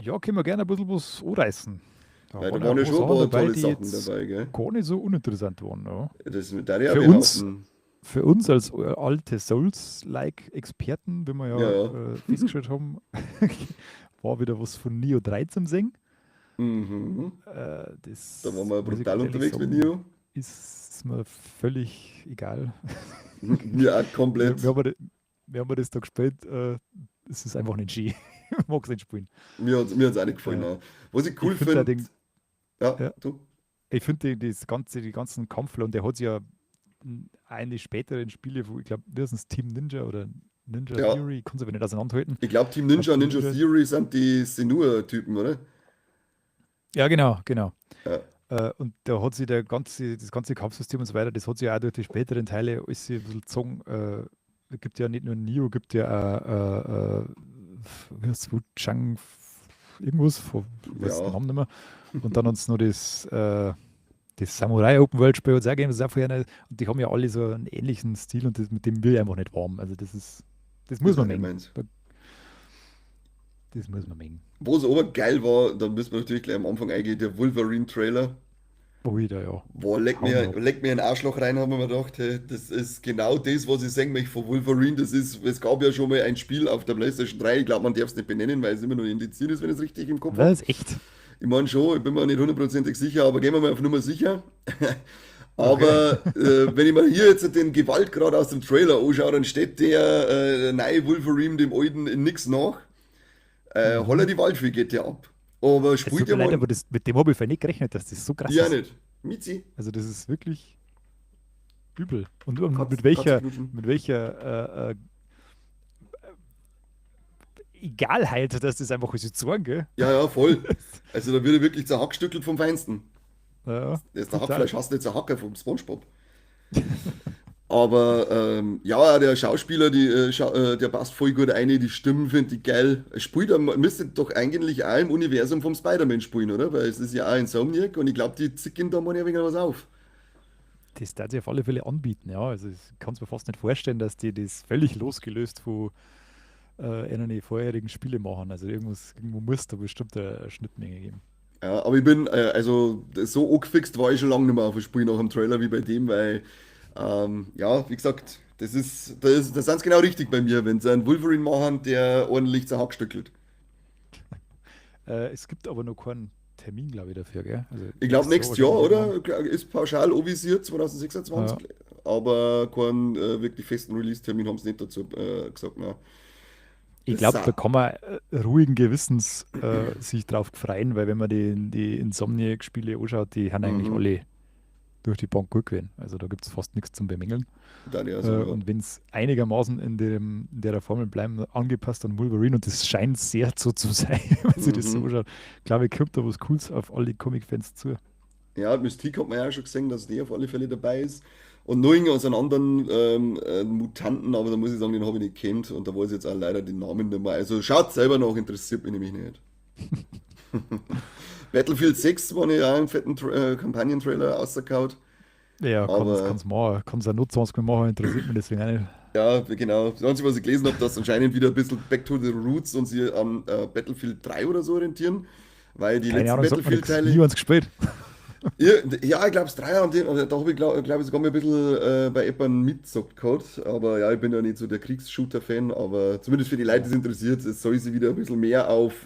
Ja, können wir gerne ein bisschen was anreißen. Da Weil da waren waren ja ein schon ein paar paar Sachen dabei, tolle die Sachen jetzt dabei, gell? gar nicht so uninteressant waren. Ja. Das darf ich auch Für uns, behaupten. für uns als alte Souls-like-Experten, wie wir ja, Ja, ja. Festgestellt haben, war wieder was von Nioh 3 zum Singen. Das Da waren wir muss ich brutal ganz ehrlich unterwegs mit sagen, Nioh. ist mir völlig egal. Mir auch Wir, komplett. wir haben das da gespielt, es ist einfach nicht schön. Ich mag es nicht spielen. Mir hat's auch nicht gefallen. Äh, Nein. Was ich cool ich finde finde. Ja, ja. du. Ich finde die ganzen Kampfler, und der hat sich ja eine späteren Spiele, wo ich glaube, wir sind Team Ninja oder Ninja Ja. Theory, ich kann es aber nicht auseinanderhalten. Ich glaube, Team Ninja und Team Ninja Ninja. Theory sind die Senua-Typen, oder? Ja, genau, genau. Ja. Und da hat sich das ganze Kampfsystem und so weiter, das hat sich auch durch die späteren Teile alles ein bisschen gezogen. Es gibt ja nicht nur Nioh, gibt ja auch, wie heißt es, Wu Chang, irgendwas, von, ich weiß den Ja. Namen nicht mehr. Und dann uns noch das Samurai Open World Spiel hat's auch gegeben, das ist auch vorher nicht, und die haben ja alle so einen ähnlichen Stil und das, mit dem will ich einfach nicht warm. Also das muss Ist man auch nicht mengen. meins. Das muss man mengen. Wo es aber geil war, da müssen wir natürlich gleich am Anfang eingehen, der Wolverine-Trailer. Oh, wieder, ja. Boah, Hau mir ab. leck mir einen Arschloch rein, haben wir mir gedacht, hey, das ist genau das, was ich sagen möchte von Wolverine. Das ist, es gab ja schon mal ein Spiel auf der PlayStation 3, ich glaube, man darf es nicht benennen, weil es immer noch indiziert ist, wenn ich es richtig im Kopf habe. Das ist echt. Ich meine schon, ich bin mir nicht hundertprozentig sicher, aber gehen wir mal auf Nummer sicher. Aber wenn ich mir hier jetzt den Gewaltgrad aus dem Trailer anschaue, dann steht der neue Wolverine dem alten in nix nach. Holla die Waldfee geht der ab. Aber Es spielt tut ja mir leid, mal. aber das, mit dem habe ich nicht gerechnet, dass das so krass Ja, ist. nicht. Mizi. Also das ist wirklich übel. Und Katz, mit welcher, Katzenknutschen. mit welcher Egalheit, dass das einfach so zeigen, gell? Ja, ja, voll. Also da wird er wirklich zerhackstückelt vom Feinsten. Ja, Das ist der brutal. Hackfleisch, hast du jetzt ein Hacker vom SpongeBob. Aber ja, der Schauspieler, der passt voll gut rein, die Stimmen finde ich geil. Spielt, er müsste doch eigentlich auch im Universum vom Spider-Man spielen, oder? Weil es ist ja auch Insomniac und ich glaube, die zicken da mal ein wenig was auf. Das darf sich auf alle Fälle anbieten, ja. Also ich kann es mir fast nicht vorstellen, dass die das völlig losgelöst von einer vorherigen Spiele machen. Also irgendwas, irgendwo muss da bestimmt eine Schnittmenge geben. Ja, aber ich bin, also so angefixt war ich schon lange nicht mehr auf ein Spiel nach dem Trailer wie bei dem, weil, ja, wie gesagt, das ist genau richtig bei mir, wenn sie einen Wolverine machen, der ordentlich zerhackstückelt. Es gibt aber noch keinen Termin, glaube ich, dafür, gell? Also Ich glaube, nächstes Jahr nächstes Jahr, wahrscheinlich irgendwann. oder? Ist pauschal anvisiert, Ja. 2026, aber keinen wirklich festen Release-Termin haben sie nicht dazu gesagt. Ne? Ich Das glaube, da ist kann man ruhigen Gewissens sich drauf freuen, weil wenn man die Insomniac-Spiele anschaut, die haben eigentlich mhm, alle durch die Bank gut gewesen. Also da gibt es fast nichts zum Bemängeln. dann ja Äh, so, ja. und wenn es einigermaßen in der Formel bleiben, angepasst an Wolverine, und das scheint sehr so zu sein, wenn sich das so Mhm. anschaut, glaube ich, kommt da was Cooles auf alle Comic-Fans zu. Ja, Mystique hat man ja auch schon gesehen, dass die auf alle Fälle dabei ist. Und noch irgendeinen so einen anderen Mutanten, aber da muss ich sagen, den habe ich nicht kennt und da weiß ich jetzt auch leider den Namen nicht mehr. Also schaut selber nach, interessiert mich nämlich nicht. Battlefield 6 war ja auch einen fetten Tra Kampagnen-Trailer rausgehauen, Ja, aber kann's machen, kann's auch nur 20 Mal machen, interessiert mich deswegen auch nicht. ja, genau. Das Einzige, was ich gelesen habe, dass anscheinend wieder ein bisschen Back to the Roots und sie an Battlefield 3 oder so orientieren, weil die Keine letzten Ahnung, sagt mir nichts. Nie Battlefield-Teile. eins gespielt. Ja, ja, ich glaube, es 3 und da habe ich, glaube glaub ich, sogar mal ein bisschen bei Eppern mitgezockt gehabt. Aber ja, ich bin ja nicht so der Kriegs-Shooter-Fan, aber zumindest für die Leute, die Ja. es interessiert, es soll sich wieder ein bisschen mehr auf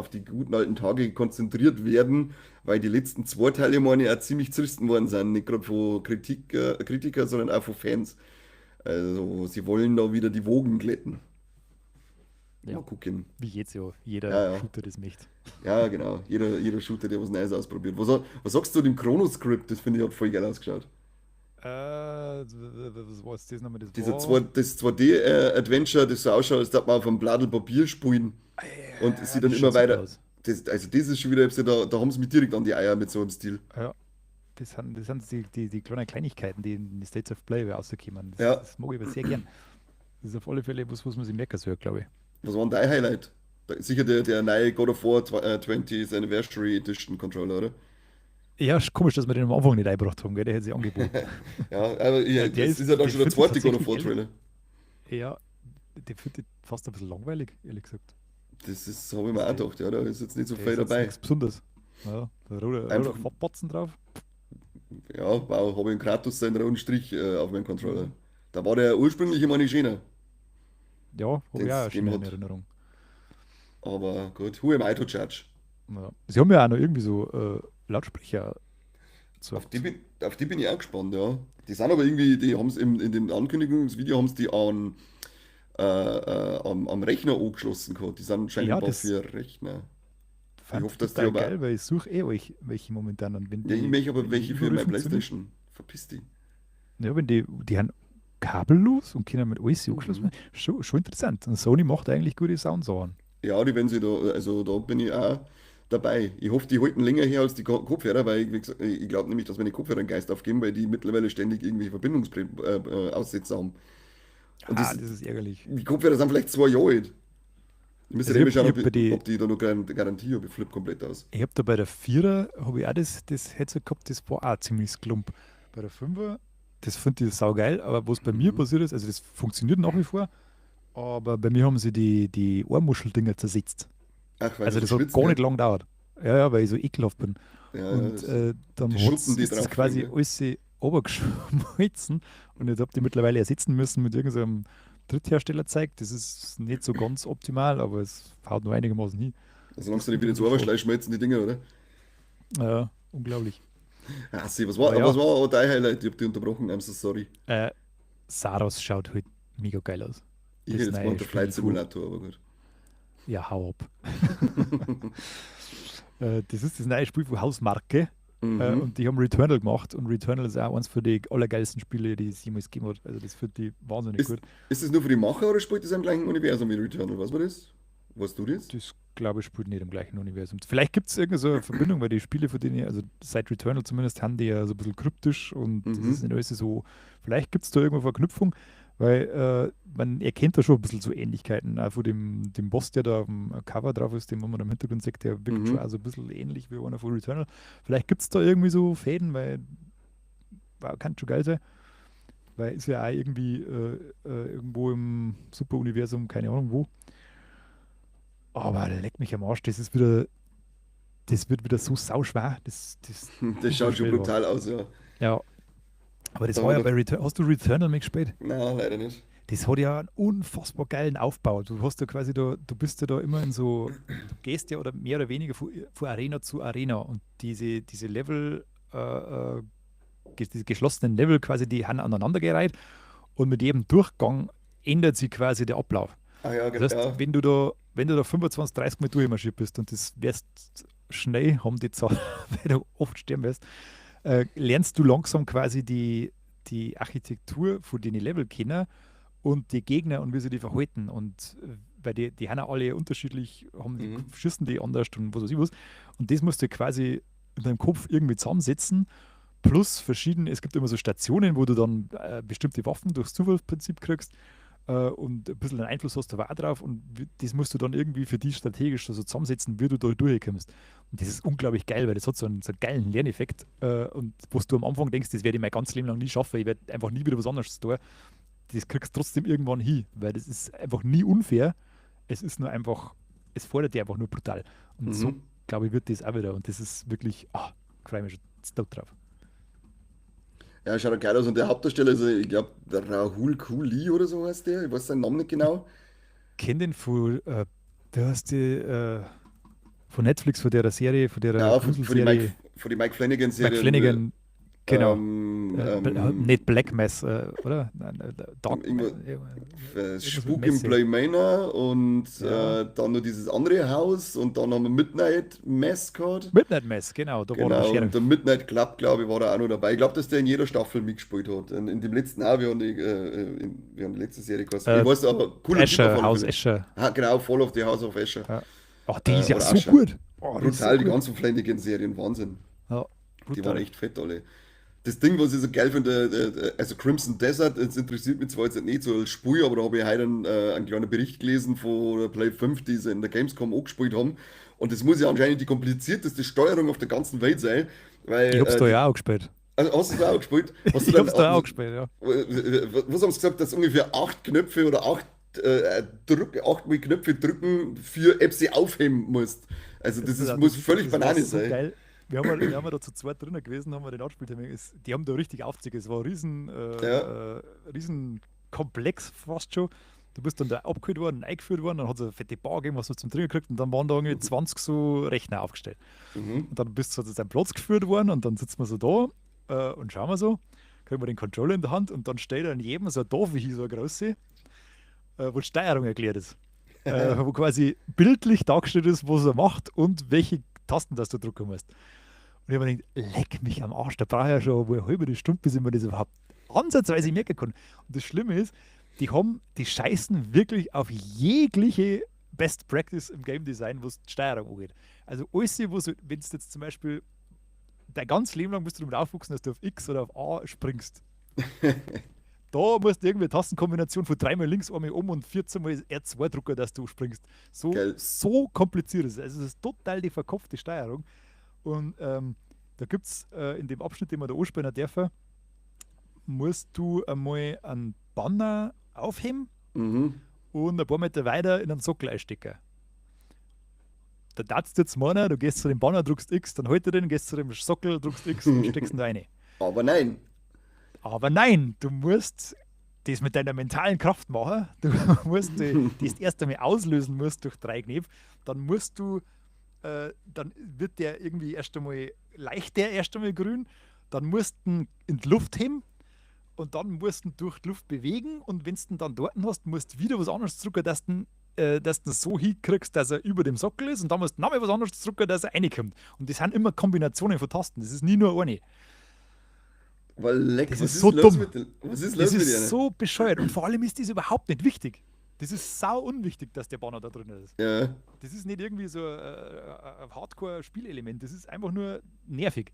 die guten alten Tage konzentriert werden, weil die letzten zwei Teile, meine ich, auch ziemlich zerrissen worden sind. Nicht gerade von Kritiker, sondern auch von Fans. Also, sie wollen da wieder die Wogen glätten. Ja, Mal gucken. wie geht's ja, Ja, jeder ja. Shooter das möchte. Ja, genau. Jeder Shooter, der was Neues ausprobiert. Was sagst du zu dem Chrono-Script? Das finde ich hat voll geil ausgeschaut. Was war jetzt das nochmal? Das Dieser war. 2, das 2D-Adventure, das so ausschaut, als würde man auf einem Blattl Papier spulen und sie Ja, dann das immer schaut super weiter. aus. Das, also, das ist schon wieder, da haben sie mich direkt an die Eier mit so einem Stil. Ja, das sind die kleinen Kleinigkeiten, die in den States of Play rauskommen. Das, Ja, das mag ich aber sehr gern. Das ist auf alle Fälle was, was man sich merken soll, glaube ich. was war denn dein Highlight? Da, sicher der neue God of War 20th Anniversary Edition Controller, oder? Ja, ist komisch, dass wir den am Anfang nicht eingebracht haben, gell? Der hätte sich angeboten. Ja, aber ja, Äh, der das ist, ist ja dann den schon der finde ich zweite God of tatsächlich War ehrlich, Trailer. ja, den finde ich fast ein bisschen langweilig, ehrlich gesagt. Das ist, habe ich Also mir auch der, gedacht, ja, da ist jetzt nicht so der viel ist jetzt dabei. nichts Besonderes. Ja, der roter Einfach, Farbbatzen drauf. ja, wow, habe ich einen Kratos seinen roten Strich auf meinem Controller. Mhm. Da war der ursprünglich immer nicht schöner, Ja, habe den ich auch es eine gegeben schöne in hat. Erinnerung. Aber gut, who am I to judge? Ja. Sie haben ja auch noch irgendwie so Lautsprecher Auf die gezeigt. bin, auf die bin ich auch gespannt, ja. Die sind aber irgendwie, die haben es in dem Ankündigungsvideo haben sie die am Rechner angeschlossen gehabt. Die sind Ja, scheinbar das für Rechner. Ich fand hoffe, ich dass die total aber. geil, weil ich suche eh euch, welche momentan. Und wenn Ja, ich die, möchte aber wenn die welche für überall meine funktionieren, PlayStation. Verpiss die. ja, wenn die haben kabellos und können mit alles angeschlossen Mhm. werden, schon interessant. Und Sony macht eigentlich gute Soundsachen. Ja, die wenn sie da, also da bin ich auch dabei. Ich hoffe, die halten länger her als die Kopfhörer, weil ich, wie gesagt, ich glaube nämlich, dass meine Kopfhörer einen Geist aufgeben, weil die mittlerweile ständig irgendwelche Verbindungsaussätze Aussätze haben. Und Ah, das, das ist ärgerlich. die Kopfhörer sind vielleicht 2 Jahre alt. Ich müsste Also eh ich mal habe schauen, ich ob, hab bei die, ob die da noch Garantie habe. Ich flippe komplett aus. ich hab da bei der Vierer, habe ich auch das Headset gehabt, das war auch ziemlich klump. Bei der Fünfer, das finde ich saugeil, aber was bei mir Mhm. passiert ist, also das funktioniert nach wie vor, aber bei mir haben sie die Ohrmuscheldinger zersetzt. Ach, weil du Also so das hat schwitzt, gar gell? nicht lang gedauert. Ja, ja, weil ich so ekelhaft bin. Ja, ja, Und das, dann die Schuppen, die ist das drauf liegen, quasi gell? alles runtergeschmolzen und jetzt hab die mittlerweile ersetzen müssen mit irgendeinem Drittherstellerzeug. Das ist nicht so ganz optimal, aber es haut nur einigermaßen hin. Solange Das du nicht finde ich wieder ein zu bisschen schade. Oberschlei schmelzen, die Dinger, oder? Ja, unglaublich. Ach, sie, was Aber war, was ja, war dein Highlight? Ich hab dich unterbrochen, I'm so sorry. äh, Saros schaut halt mega geil aus. Ich Das hätte jetzt gemeint, neue der Spiel Flight von, Simulator, aber gut. ja, hau ab. Das ist das neue Spiel von Hausmarke. Äh, Mhm. und die haben Returnal gemacht. Und Returnal ist auch eins von den allergeilsten Spiele, die es jemals gegeben hat. Also das finde ich wahnsinnig Ist, gut. ist es nur für die Macher oder spielt das im gleichen Universum wie Returnal? Weiß man das? Weißt du das? Das glaube ich, spielt nicht im gleichen Universum. Vielleicht gibt es irgendeine so eine Verbindung, weil die Spiele, von denen, also seit Returnal zumindest, haben die ja so ein bisschen kryptisch und das ist nicht alles so. Vielleicht gibt es da irgendwo Verknüpfung, weil man erkennt da schon ein bisschen so Ähnlichkeiten. Auch von dem Boss, der da auf dem Cover drauf ist, den man im Hintergrund sieht, der wirkt schon auch so ein bisschen ähnlich wie einer von Returnal. Vielleicht gibt es da irgendwie so Fäden, weil kann schon geil sein. Weil ist ja auch irgendwie irgendwo im Super-Universum, keine Ahnung wo. Aber leck mich am Arsch, das ist wieder, das wird wieder so sauschwer. Das Das schaut schon brutal aus, ja. Ja. Aber das Da war ja bei Return. Hast du Returnal mitgespielt? Nein, leider nicht. Das hat ja einen unfassbar geilen Aufbau. Du hast ja quasi da, du bist ja da immer in so, du gehst ja oder mehr oder weniger von Arena zu Arena und diese Level, diese geschlossenen Level quasi, die haben aneinandergereiht und mit jedem Durchgang ändert sich quasi der Ablauf. Ah ja, Das heißt, ja. wenn du da 25, 30 Mal durchmarschiert bist und das wirst schnell haben die Zahl, weil du oft sterben wirst, lernst du langsam quasi die Architektur von den Level kennen und die Gegner und wie sie die verhalten. Und weil die haben ja alle unterschiedlich, haben die, schießen die anders und was weiß ich was. Und das musst du quasi in deinem Kopf irgendwie zusammensetzen. Plus verschiedene, es gibt immer so Stationen, wo du dann bestimmte Waffen durchs Zufallsprinzip kriegst und ein bisschen einen Einfluss hast du aber auch drauf und das musst du dann irgendwie für dich strategisch so zusammensetzen, wie du da durchkommst. Und das ist unglaublich geil, weil das hat so einen geilen Lerneffekt und was du am Anfang denkst, das werde ich mein ganzes Leben lang nie schaffen, ich werde einfach nie wieder was anderes tun, das kriegst du trotzdem irgendwann hin, weil das ist einfach nie unfair, es ist nur einfach, es fordert dich einfach nur brutal. Und so, glaube ich, wird das auch wieder und das ist wirklich, ah, freue mich schon tot drauf. Ja, schaut auch geil aus. Und der Hauptdarsteller ist, ich glaube, der Rahul Kohli oder so heißt der. Ich weiß seinen Namen nicht genau. Kenn den von, du hast die, von Netflix, von der Serie, von der Ja, von die Mike Mike Flanagan-Serie. Flanagan, genau. Nicht Black Mass, oder? Nein, Dark, Spuk im. Bly Manor und Ja. Dann noch dieses andere Haus und dann haben wir Midnight Mass gehabt. Midnight Mass, genau, da war er der Genau, und der Midnight Club, glaube ich, war da auch noch dabei. Ich glaube, dass der in jeder Staffel mitgespielt hat. In dem letzten auch, wir haben die letzte Serie geheißen. Ich weiß, aber cooler Typ auf Escher, Haus. Escher. Ah, genau, Fall of the House of Usher. Ja. Ach, die ist ja so Usher. gut. Oh, die ist so Brutal, die ganzen Flanagan-Serien, Wahnsinn. Ja, Die waren echt fett alle. Das Ding, was ich so geil finde, also Crimson Desert, das interessiert mich zwar jetzt nicht so als Spiel, aber da habe ich heute einen kleinen Bericht gelesen von der Play 5, die sie in der Gamescom auch gespielt haben. Und das muss ja anscheinend die komplizierteste Steuerung auf der ganzen Welt sein, Ich weil, hab's da ja auch gespielt. also hast du das auch gespielt? Hast du Ich dann, hab's da auch gespielt, ja. was haben sie gesagt, dass ungefähr acht Knöpfe oder achtmal Knöpfe drücken für Apps aufheben musst. Also das ist, muss völlig das Banane so sein. geil. Wir haben ja da zu zweit drinnen gewesen, haben wir den Anspieltermin. Die haben da richtig aufgezogen. Es war ein riesen, Ja. Riesen Komplex fast schon. Du bist dann da abgeholt worden, eingeführt worden, dann hat es eine fette Bar gegeben, was du zum Trinken gekriegt und dann waren da irgendwie 20 so Rechner aufgestellt. Und dann bist du zu deinem Platz geführt worden und dann sitzen wir so da und schauen wir so, kriegen wir den Controller in der Hand und dann steht da in jedem so ein Tafel, so eine große, wo die Steuerung erklärt ist. Wo quasi bildlich dargestellt ist, was er macht und welche Tasten das du drücken musst. Und ich habe mir gedacht, leck mich am Arsch, da brauche ich ja schon wohl eine halbe Stunde, bis ich mir das überhaupt ansatzweise merken kann. Und das Schlimme ist, die scheißen wirklich auf jegliche Best Practice im Game Design, was die Steuerung angeht. Also alles, wo so, wenn du jetzt zum Beispiel dein ganzes Leben lang bist du damit aufwachsen, dass du auf X oder auf A springst. Da musst du irgendwie eine Tastenkombination von dreimal links, einmal um und 14 mal R2 drücken, dass du springst. So, Geil. so kompliziert ist es. Also es ist total die verkopfte Steuerung. Und da gibt es in dem Abschnitt, den wir da anspielen dürfen, musst du einmal einen Banner aufheben und ein paar Meter weiter in einen Sockel einstecken. Da darfst du jetzt meinen, du gehst zu dem Banner, drückst X, dann halt er den, gehst zu dem Sockel, drückst X und steckst ihn da rein. Aber nein. Aber nein, du musst das mit deiner mentalen Kraft machen. Du musst das erst einmal auslösen musst durch drei Knöpfe. Dann musst du, dann wird der irgendwie erst einmal leicht der erst einmal grün. Dann musst du ihn in die Luft heben und dann musst du ihn durch die Luft bewegen und wenn du ihn dann dort hast, musst du wieder was anderes drücken, dass du ihn so hinkriegst, dass er über dem Sockel ist und dann musst du nochmal was anderes drücken, dass er reinkommt. Und das sind immer Kombinationen von Tasten, das ist nie nur eine. Weil leck, Das ist so dumm. Was ist los Das ist so bescheuert. Und vor allem ist das überhaupt nicht wichtig. Das ist sau unwichtig, dass der Banner da drin ist. Ja. Das ist nicht irgendwie so ein Hardcore-Spielelement, das ist einfach nur nervig.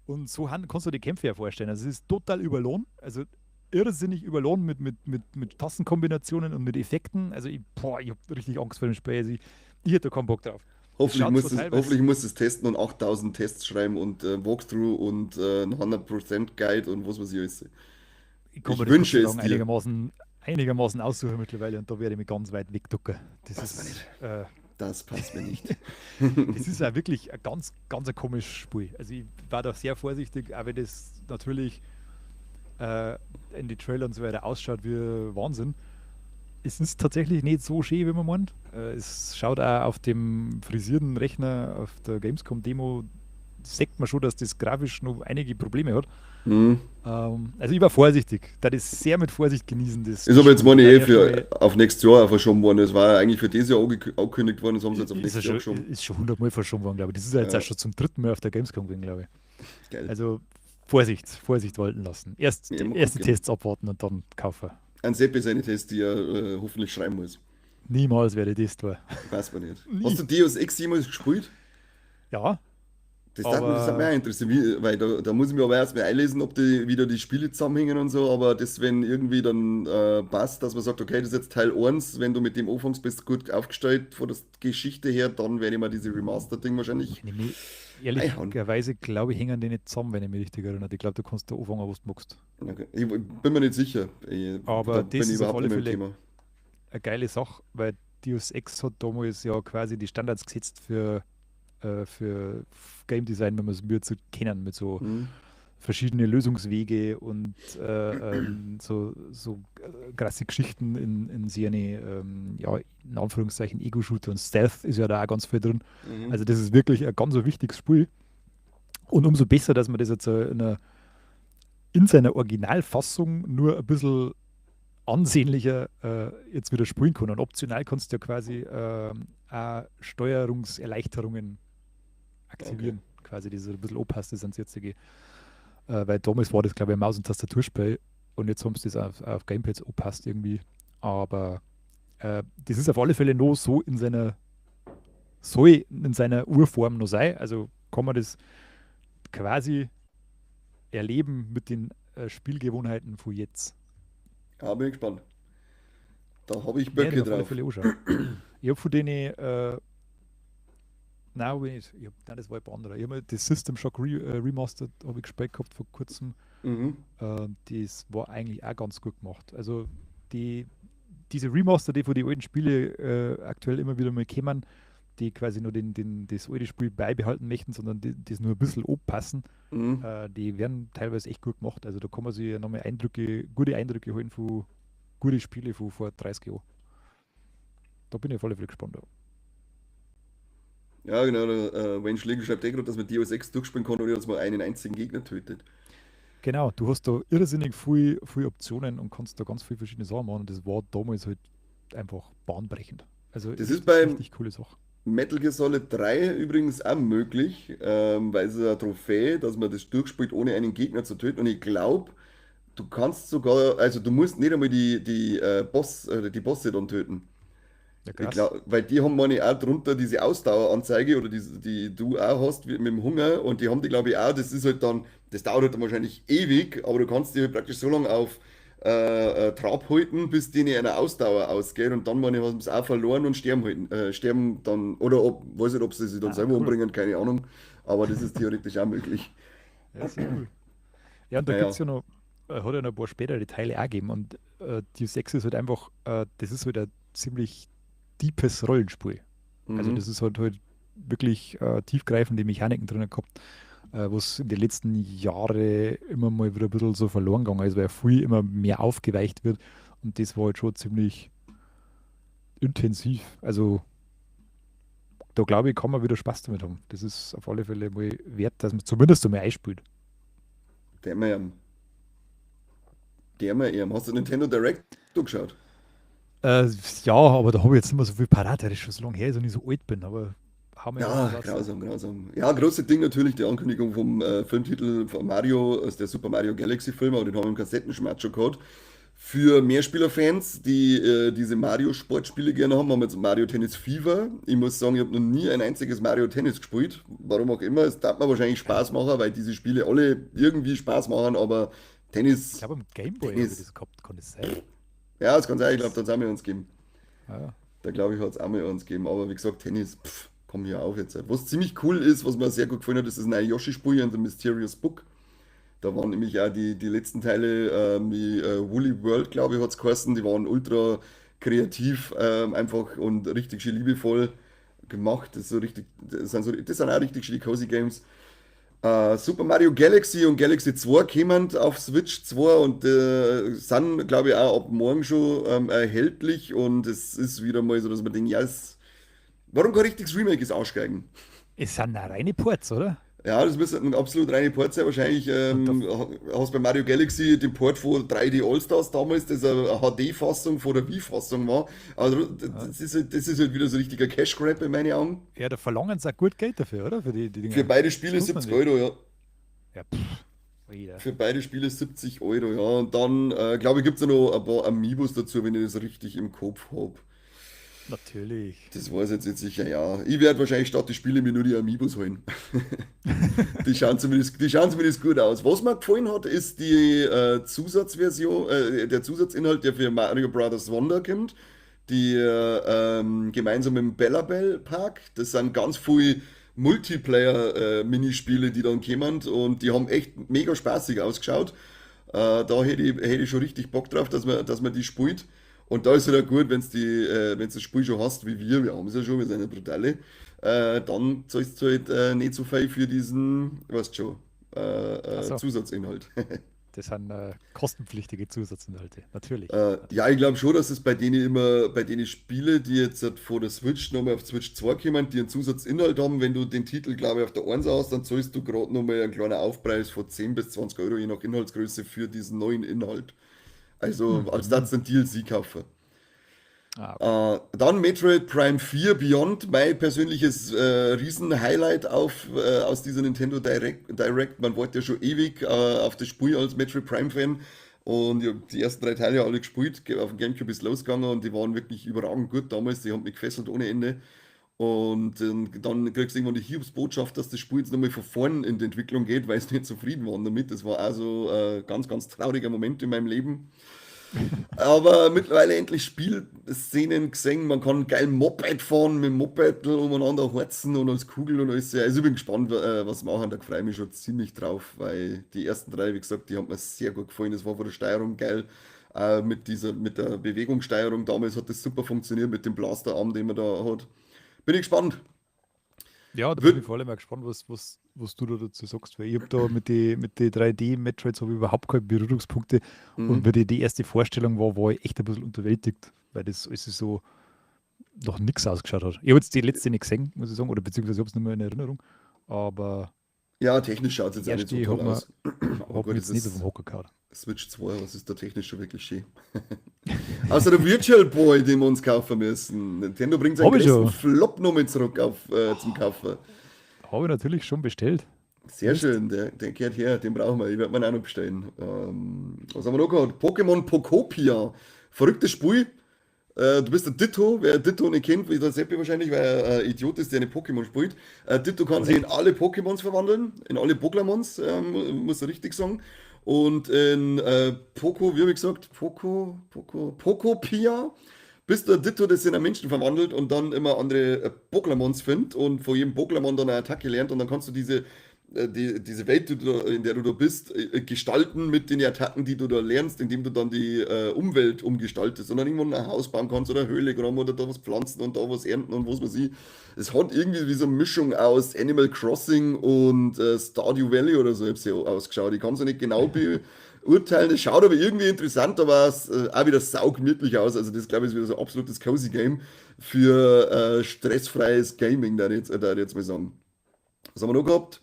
Und so kannst du die Kämpfe ja vorstellen. Also es ist total überlohnt, also irrsinnig überlohnt mit Tastenkombinationen und mit Effekten. Also ich hab richtig Angst vor dem Spiel. Also ich hätte da keinen Bock drauf. Hoffentlich musst du es testen und 8000 Tests schreiben und Walkthrough und 100% Guide und was weiß ich alles. Ich kann Ich mir das wünsche Gott sei es Dank dir. einigermaßen aussuchen mittlerweile und da werde ich mich ganz weit wegducken. Das Passt mir ist, nicht. Das passt mir nicht. Das ist ja wirklich ein ganz, ganz ein komisches Spiel. Also ich war da sehr vorsichtig, auch wenn das natürlich in die Trailer und so weiter ausschaut wie Wahnsinn. Es ist tatsächlich nicht so schön, wie man meint. Es schaut auch auf dem frisierten Rechner, auf der Gamescom-Demo, sieht man schon, dass das grafisch noch einige Probleme hat. Hm. Also ich war vorsichtig. Das ist sehr mit Vorsicht genießen, das, Ist das aber jetzt Spiel. meine Da eh erst für einmal auf nächstes Jahr verschoben worden. Das war ja eigentlich für dieses Jahr angekündigt worden, das haben sie jetzt auf ist, ja nächstes Jahr schon, geschoben. ist schon hundertmal verschoben worden, glaube ich. Das ist ja jetzt auch Ja, schon zum dritten Mal auf der Gamescom gewesen, glaube ich. geil. Also Vorsicht, Vorsicht walten lassen. Erst Ja, die mal ersten gucken. Tests abwarten und dann kaufen. Ein Seppi seine Tests, die er hoffentlich schreiben muss. Niemals werde ich das tun. Weiß man nicht. Hast Nie. du Deus Ex jemals gespielt? Ja, Das hat mich aber auch interessiert, weil da muss ich mich aber erst mal einlesen, ob die wieder die Spiele zusammenhängen und so, aber das, wenn irgendwie dann passt, dass man sagt, okay, das ist jetzt Teil 1, wenn du mit dem anfängst, bist du gut aufgestellt von der Geschichte her, dann werde ich mir diese Remaster-Ding wahrscheinlich wenn ich mich einhauen. ehrlicherweise glaube ich, hängen die nicht zusammen, wenn ich mich richtig erinnere. Ich glaube, du kannst da anfangen, was du magst. Okay. Ich bin mir nicht sicher. Aber Da bin das ich ist auf überhaupt alle nicht mehr im Fälle Thema. eine geile Sache, weil Deus Ex hat damals ja quasi die Standards gesetzt für Game Design, wenn man es mir zu kennen, mit so Hm. verschiedene Lösungswege und so krasse Geschichten in Serie, ja, in Anführungszeichen Ego-Shooter und Stealth ist ja da auch ganz viel drin. Mhm. Also das ist wirklich ein ganz so wichtiges Spiel. Und umso besser, dass man das jetzt in seiner Originalfassung nur ein bisschen ansehnlicher jetzt wieder spielen kann. Und optional kannst du ja quasi auch Steuerungserleichterungen Okay. aktivieren, quasi, die so ein bisschen anpasst ist ans jetzige. Weil damals war das, glaube ich, ein Maus- und Tastaturspiel und jetzt haben sie das auf Gamepads angepasst irgendwie. Aber das ist auf alle Fälle noch so in seiner, soll in seiner Urform noch sein. Also kann man das quasi erleben mit den Spielgewohnheiten von jetzt. Ja, bin ich gespannt. Da habe ich Werde Böcke ich auf alle drauf. Fälle anschauen. Ich habe von denen, nein, hab ich nicht. Nein, das war ein anderer. Ich habe das System Shock Remastered habe ich gespielt gehabt vor kurzem. Mhm. Das war eigentlich auch ganz gut gemacht. Also die, diese Remaster, die von den alten Spiele aktuell immer wieder mal kämen, die quasi nur das alte Spiel beibehalten möchten, sondern die, das nur ein bisschen anpassen, Mhm. die werden teilweise echt gut gemacht. Also da kann man sich ja nochmal Eindrücke, gute Eindrücke holen von gute Spiele von vor 30 Jahren. Da bin ich auf alle Fälle gespannt. Ja. Ja, genau. Der, Wayne Schlegel schreibt eh gerade, dass man Deus Ex durchspielen kann, ohne dass man einen einzigen Gegner tötet. Genau, du hast da irrsinnig viel, viel Optionen und kannst da ganz viele verschiedene Sachen machen. Und das war damals halt einfach bahnbrechend. Also Das ist richtig, beim richtig coole Sache. Metal Gear Solid 3 übrigens auch möglich, weil es ist eine Trophäe, dass man das durchspielt, ohne einen Gegner zu töten. Und ich glaube, du kannst sogar, also du musst nicht einmal die Bosse dann töten. Ja, Ich krass. glaube, weil die haben meine auch drunter diese Ausdaueranzeige oder die, die du auch hast mit dem Hunger und die haben die, glaube ich, auch. Das ist halt dann, das dauert halt dann wahrscheinlich ewig, aber du kannst die halt praktisch so lange auf Trab halten, bis denen eine Ausdauer ausgeht und dann meine haben sie auch verloren und sterben halt, sterben dann, oder ob, weiß nicht, ob sie sich dann Ah, selber cool. umbringen, keine Ahnung, aber das ist theoretisch auch möglich. Ja, sehr cool. Ja, und da gibt es Naja, ja noch, hat ja noch ein paar spätere Teile auch gegeben. Und die 6 ist halt einfach, das ist halt ein ziemlich deepes Rollenspiel. Also das mhm. ist halt wirklich tiefgreifende Mechaniken drin gehabt, was in den letzten Jahren immer mal wieder ein bisschen so verloren gegangen ist, weil viel immer mehr aufgeweicht wird. Und das war halt schon ziemlich intensiv. Also da glaube ich, kann man wieder Spaß damit haben. Das ist auf alle Fälle mal wert, dass man zumindest einmal einspielt. Der mir, der mir, hast du Nintendo Direct durchgeschaut? Ja, aber da habe ich jetzt nicht mehr so viel parat, weil das schon so lange her ist und ich so alt bin. Aber hau mir was Ja, raus. grausam, grausam. Ja, großes Ding natürlich, die Ankündigung vom Filmtitel von Mario, also der Super Mario Galaxy Film, aber den haben wir im Kassettenschmerz schon gehabt. Für Mehrspielerfans, die diese Mario-Sportspiele gerne haben, haben wir jetzt Mario Tennis Fever. Ich muss sagen, ich habe noch nie ein einziges Mario Tennis gespielt. Warum auch immer. Es darf mir wahrscheinlich Spaß machen, weil diese Spiele alle irgendwie Spaß machen, aber Tennis. Ich glaube, am Gameboy habe ich das gehabt, kann das sein? Ja, das kann sein. Ich glaube, da hat es auch mal uns gegeben. Ah, ja. Da glaube ich, hat es auch mal uns gegeben. Aber wie gesagt, Tennis, pff, komm hier auf jetzt. Was ziemlich cool ist, was mir sehr gut gefallen hat, ist das neue Yoshi-Spiel and the Mysterious Book. Da waren nämlich auch die letzten Teile, wie Woolly World, glaube ich, hat es geheißen. Die waren ultra kreativ einfach und richtig schön liebevoll gemacht. Das ist so richtig, das sind auch richtig schöne Cozy Games. Super Mario Galaxy und Galaxy 2 kämen auf Switch 2 und sind, glaube ich, auch ab morgen schon erhältlich. Und es ist wieder mal so, dass man denkt, ja, warum kein richtiges Remake ist aussteigen? Es sind auch reine Ports, oder? Ja, das müsste ein absolut reine Port sein. Wahrscheinlich hast bei Mario Galaxy den Port von 3D All-Stars damals, das eine HD-Fassung von der Wii-Fassung war. Also das ist halt wieder so ein richtiger Cash-Grab in meinen Augen. Ja, da verlangen sie auch gut Geld dafür, oder? Für die Dinger. Für beide Spiele Das muss man 70 Euro, ja. Ja, pff, wieder. Für beide Spiele 70 Euro, ja. Und dann, glaube ich, gibt es ja noch ein paar Amiibos dazu, wenn ich das richtig im Kopf habe. Natürlich. Das weiß ich jetzt nicht sicher, ja. Ich werde wahrscheinlich statt die Spiele mir nur die Amiibos holen. Die schauen zumindest gut aus. Was mir gefallen hat, ist die Zusatzversion, der Zusatzinhalt, der für Mario Brothers Wonder kommt. Die gemeinsam im Bellabel Park. Das sind ganz viele Multiplayer-Minispiele, die dann kommen und die haben echt mega spaßig ausgeschaut. Da hätte ich schon richtig Bock drauf, dass man die spielt. Und da ist es halt auch gut, wenn du das Spiel schon hast, wie wir haben es ja schon, wir sind ja brutale, dann zahlst du halt nicht so viel für diesen, weißt schon, Ach so. Zusatzinhalt. Das sind kostenpflichtige Zusatzinhalte, natürlich. Ja, ich glaube schon, dass es bei denen immer, bei denen Spiele, die jetzt halt vor der Switch nochmal auf Switch 2 kommen, die einen Zusatzinhalt haben, wenn du den Titel, glaube ich, auf der 1 hast, dann zahlst du gerade nochmal einen kleinen Aufpreis von 10 bis 20 Euro, je nach Inhaltsgröße, für diesen neuen Inhalt. Also, als das ein DLC kaufen. Ah, okay. Dann Metroid Prime 4 Beyond, mein persönliches Riesen-Highlight aus dieser Nintendo Direct. Man wollte ja schon ewig auf das Spiel als Metroid Prime-Fan und ich hab die ersten drei Teile alle gespielt. Auf dem GameCube ist losgegangen und die waren wirklich überragend gut damals. Die haben mich gefesselt ohne Ende. Und dann kriegst du irgendwann die Hiobsbotschaft, dass das Spiel jetzt nochmal von vorn in die Entwicklung geht, weil sie nicht zufrieden waren damit. Das war also ein ganz, ganz trauriger Moment in meinem Leben. Aber mittlerweile endlich Spielszenen gesehen. Man kann geil Moped fahren, mit dem Moped umeinander heizen und als Kugel und alles. Also ich bin gespannt, was sie machen. Da freue ich mich schon ziemlich drauf, weil die ersten drei, wie gesagt, die haben mir sehr gut gefallen. Das war von der Steuerung geil. Mit der Bewegungssteuerung damals hat das super funktioniert mit dem Blasterarm, den man da hat. Bin ich gespannt. Ja, da bin ich vor allem auch gespannt, was du da dazu sagst, weil ich habe da mit die 3D-Metroids habe ich überhaupt keine Berührungspunkte. Und wie die erste Vorstellung war, war ich echt ein bisschen unterwältigt, weil das alles so noch nichts ausgeschaut hat. Ich habe jetzt die letzte nicht gesehen, muss ich sagen, oder beziehungsweise ich habe es nicht mehr in Erinnerung. Aber Ja, technisch schaut es jetzt auch nicht so erste toll hat mir, aus. Aber hat gut, mir es jetzt nicht auf ist den Hocker gehauen. Switch 2, was ist da technisch schon wirklich schön? Außer der Virtual Boy, den wir uns kaufen müssen. Nintendo bringt seinen Hab ich größten schon. Flop nochmal zurück zum Kaufen. Habe ich natürlich schon bestellt. Sehr Mist. schön, der gehört her, den brauchen wir. Ich werde mir auch noch bestellen. Was haben wir noch gehabt? Pokémon Pokopia. Verrücktes Spiel. Du bist ein Ditto. Wer Ditto nicht kennt, wie der Seppi wahrscheinlich, weil er ein Idiot ist, der eine Pokémon spielt. Ditto kann sich in alle Pokémons verwandeln, in alle Poklamons, muss er richtig sagen. Und in Poco, wie habe ich gesagt? Poco, Poco, Pokopia bist du ein Ditto, das sich in einen Menschen verwandelt und dann immer andere Poklamons findet und von jedem Poklamon dann eine Attacke lernt und dann kannst du diese Welt, in der du da bist, gestalten mit den Attacken, die du da lernst, indem du dann die Umwelt umgestaltest und dann irgendwann ein Haus bauen kannst oder eine Höhle graben oder da was pflanzen und da was ernten und was weiß ich. Es hat irgendwie wie so eine Mischung aus Animal Crossing und Stardew Valley oder so, ich ausgeschaut. Ich kann es ja nicht genau beurteilen. Es schaut aber irgendwie interessant, aber es auch wieder saugemütlich aus. Also das, glaube ich, ist wieder so ein absolutes Cozy Game für stressfreies Gaming, da ich jetzt mal sagen. Was haben wir noch gehabt?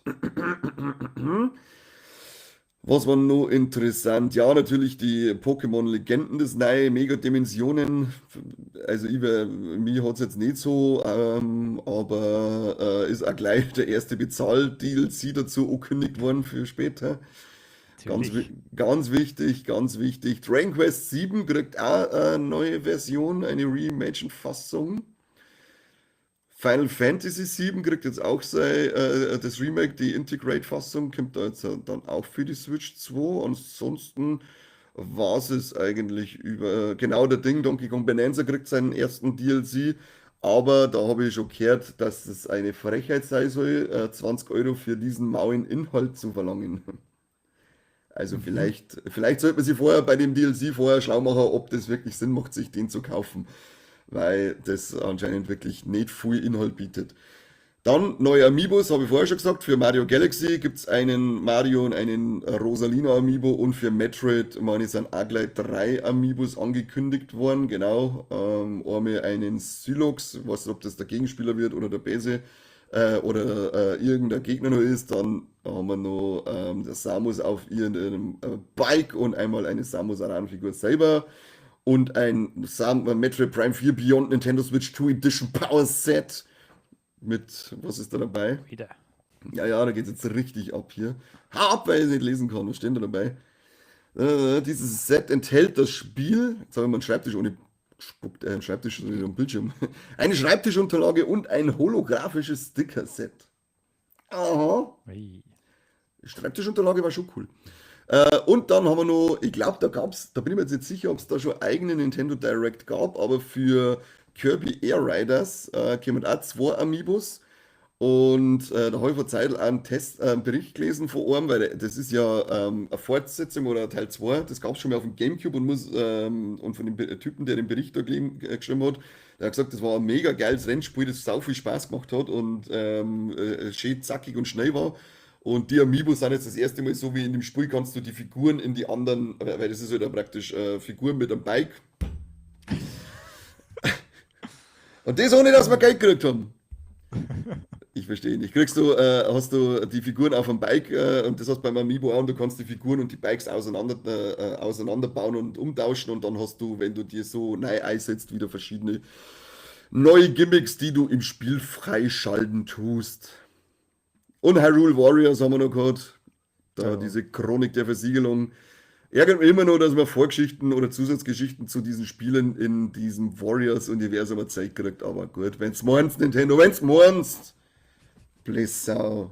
Was war noch interessant? Ja, natürlich die Pokémon-Legenden, das neue Mega-Dimensionen. Also mich hat es jetzt nicht so, aber ist auch gleich der erste Bezahl-DLC dazu angekündigt worden für später. Ganz, Natürlich. ganz wichtig, ganz wichtig. Dragon Quest 7 kriegt auch eine neue Version, eine Reimagined-Fassung. Final Fantasy 7 kriegt jetzt auch das Remake, die Integrate-Fassung, kommt da jetzt dann auch für die Switch 2. Ansonsten war es eigentlich über, genau der Ding, Donkey Kong Bananza kriegt seinen ersten DLC, aber da habe ich schon gehört, dass es eine Frechheit sein soll, 20 Euro für diesen mauen Inhalt zu verlangen. Also vielleicht sollte man sich vorher bei dem DLC vorher schlau machen, ob das wirklich Sinn macht, sich den zu kaufen, weil das anscheinend wirklich nicht viel Inhalt bietet. Dann neue Amiibos, habe ich vorher schon gesagt, für Mario Galaxy gibt es einen Mario und einen Rosalina Amiibo und für Metroid, meine ich, sind auch gleich 3 Amiibos angekündigt worden, genau. Einmal einen Sylox, ich weiß nicht, ob das der Gegenspieler wird oder der Bese oder irgendein Gegner noch ist. Dann haben wir noch der Samus auf ihrem Bike und einmal eine Samus Aran-Figur selber. Und ein Metroid Prime 4 Beyond Nintendo Switch 2 Edition Power Set. Mit, was ist da dabei? Wieder. Ja, ja, da geht's jetzt richtig ab hier. Hau ab, weil ich es nicht lesen kann. Was steht da dabei? Dieses Set enthält das Spiel. Jetzt habe ich mal einen Schreibtisch ohne gespuckt, einen Schreibtisch oder einen Bildschirm. Eine Schreibtischunterlage und ein holographisches Sticker-Set. Aha. Ui. Schreibtischunterlage war schon cool. Und dann haben wir noch, ich glaub, da gab's, da bin ich mir jetzt nicht sicher, ob's da schon eigene Nintendo Direct gab, aber für Kirby Air Riders kommen auch 2 Amiibos. Und da habe ich vor Zeit auch einen Bericht gelesen von einem, weil das ist ja eine Fortsetzung oder Teil 2, das gab's schon mal auf dem Gamecube und und von dem Typen, der den Bericht da geschrieben hat, der hat gesagt, das war ein mega geiles Rennspiel, das sau viel Spaß gemacht hat und schön zackig und schnell war. Und die Amiibos sind jetzt das erste Mal so wie in dem Spiel, kannst du die Figuren in die anderen, weil das ist halt auch praktisch Figuren mit einem Bike. Und das ohne, dass wir Geld gekriegt haben. Ich verstehe nicht. Hast du die Figuren auf dem Bike und das hast du beim Amiibo auch und du kannst die Figuren und die Bikes auseinanderbauen und umtauschen und dann hast du, wenn du dir so neu einsetzt, wieder verschiedene neue Gimmicks, die du im Spiel freischalten tust. Und Hyrule Warriors haben wir noch gehabt. Da diese Chronik der Versiegelung. Ärgert mich immer noch, dass man Vorgeschichten oder Zusatzgeschichten zu diesen Spielen in diesem Warriors-Universum erzählt kriegt. Aber gut, wenn's meinst, Nintendo, wenn's meinst. Blessau.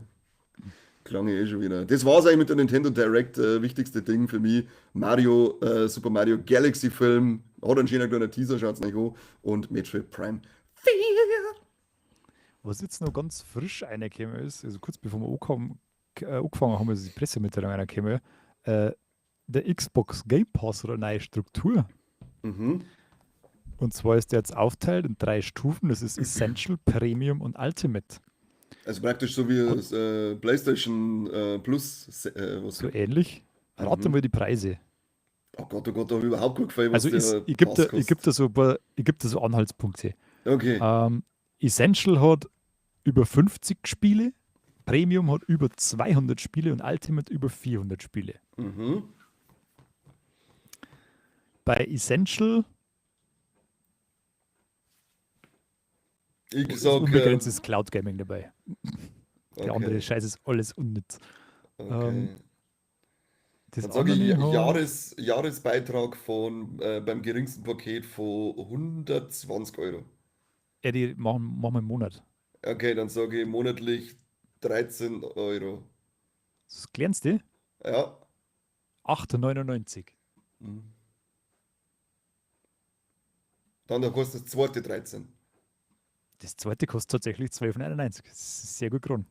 Klang eh schon wieder. Das war's eigentlich mit der Nintendo Direct. Wichtigste Ding für mich. Super Mario Galaxy Film. Hat einen schönen kleinen Teaser, schaut's nicht an. Und Metroid Prime 4. Was jetzt noch ganz frisch reingekommen ist, also kurz bevor wir angefangen haben, also die Pressemitteilung reingekommen, der Xbox Game Pass hat eine neue Struktur. Und zwar ist der jetzt aufteilt in 3 Stufen. Das ist Essential, Premium und Ultimate. Also praktisch so wie das PlayStation Plus was So ähnlich. Rate mal die Preise. Oh Gott, oh Gott, da hab ich überhaupt kein Gefühl, was Also der ist, ich geb Pass da, ich kostet. geb da so ein paar, ich geb da so Anhaltspunkte. Essential hat über 50 Spiele, Premium hat über 200 Spiele und Ultimate über 400 Spiele. Bei Essential Ich ist sag, unbegrenztes Cloud Gaming dabei. Der andere Scheiß ist alles unnütz. Das Dann sag ich andere hat Jahresbeitrag von beim geringsten Paket von 120 Euro. Ja, die machen wir im Monat. Okay, dann sage ich monatlich 13 Euro. Das kleinste? Ja. 8,99. Dann kostet das zweite 13. Das zweite kostet tatsächlich 12,99. Das ist sehr gut geworden.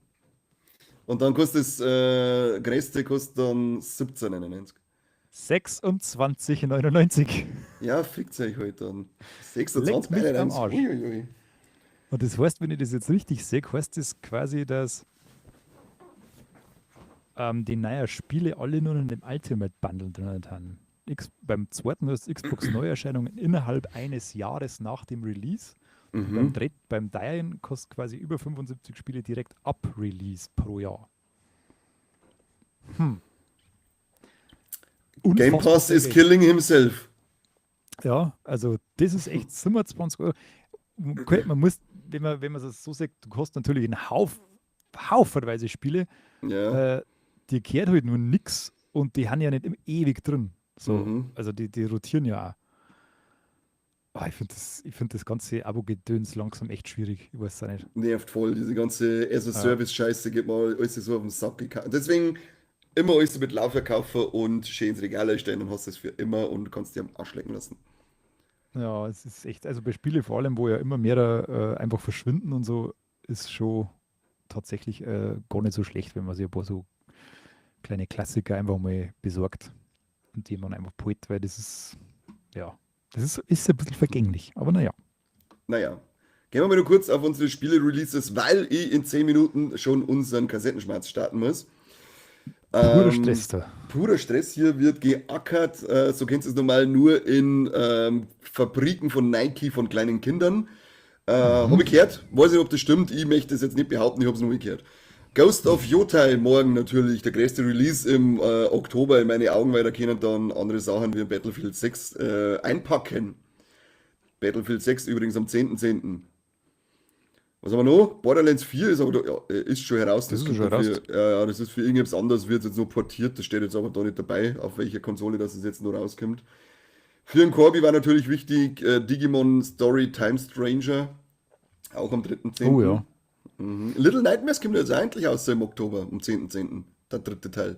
Und dann kostet das größte kostet dann 17,99. 26,99. Ja, fickt euch halt dann. Leckt mich am 26,99. Arsch. Uiuiui. Und das heißt, wenn ich das jetzt richtig sehe, heißt das quasi, dass die neuen Spiele alle nur in dem Ultimate Bundle drin sind. Beim zweiten ist Xbox Neuerscheinungen innerhalb eines Jahres nach dem Release. Und beim Dreien kostet quasi über 75 Spiele direkt ab Release pro Jahr. Game Unfassbar Pass is viel Geld. killing himself. Ja, also das ist echt 27 Euro. Okay, man muss, wenn man es so sieht, du kostet natürlich einen haufenweise Spiele. Die kehrt halt nur nix Und die haben ja nicht ewig drin. So, also die rotieren ja auch. Oh, ich find das ganze Abo-Gedöns langsam echt schwierig. Ich weiß es auch nicht. Nervt voll, diese ganze as-a-Service-Scheiße geht mal alles so auf den Sack. Deswegen immer alles mit Laufwerk kaufen und schön ins Regal stellen, dann hast du es für immer und kannst dir am Arsch lecken lassen. Ja, es ist echt, also bei Spiele vor allem, wo ja immer mehr einfach verschwinden und so, ist schon tatsächlich gar nicht so schlecht, wenn man sich ein paar so kleine Klassiker einfach mal besorgt und die man einfach behält, weil das ist, ja, das ist ein bisschen vergänglich, aber naja. Naja. Gehen wir mal nur kurz auf unsere Spiele-Releases, weil ich in 10 Minuten schon unseren Kassettenschmerz starten muss. Purer Stress da. Purer Stress, hier wird geackert. So kennst du es normal nur in Fabriken von Nike von kleinen Kindern. Habe ich gehört, weiß nicht, ob das stimmt. Ich möchte es jetzt nicht behaupten, ich habe es nur gehört. Ghost of Yotei morgen natürlich, der größte Release im Oktober in meine Augen, weil da können dann andere Sachen wie Battlefield 6 einpacken. Battlefield 6 übrigens am 10.10. Was haben wir noch? Borderlands 4 ist aber da, ja, ist schon heraus. Das ist schon raus. Ja, das ist für irgendwas anderes, wird jetzt noch portiert. Das steht jetzt aber da nicht dabei, auf welcher Konsole das jetzt noch rauskommt. Für den Corby war natürlich wichtig Digimon Story Time Stranger, auch am 3.10. Oh ja. Little Nightmares kommt jetzt endlich aus im Oktober, am 10.10., der dritte Teil.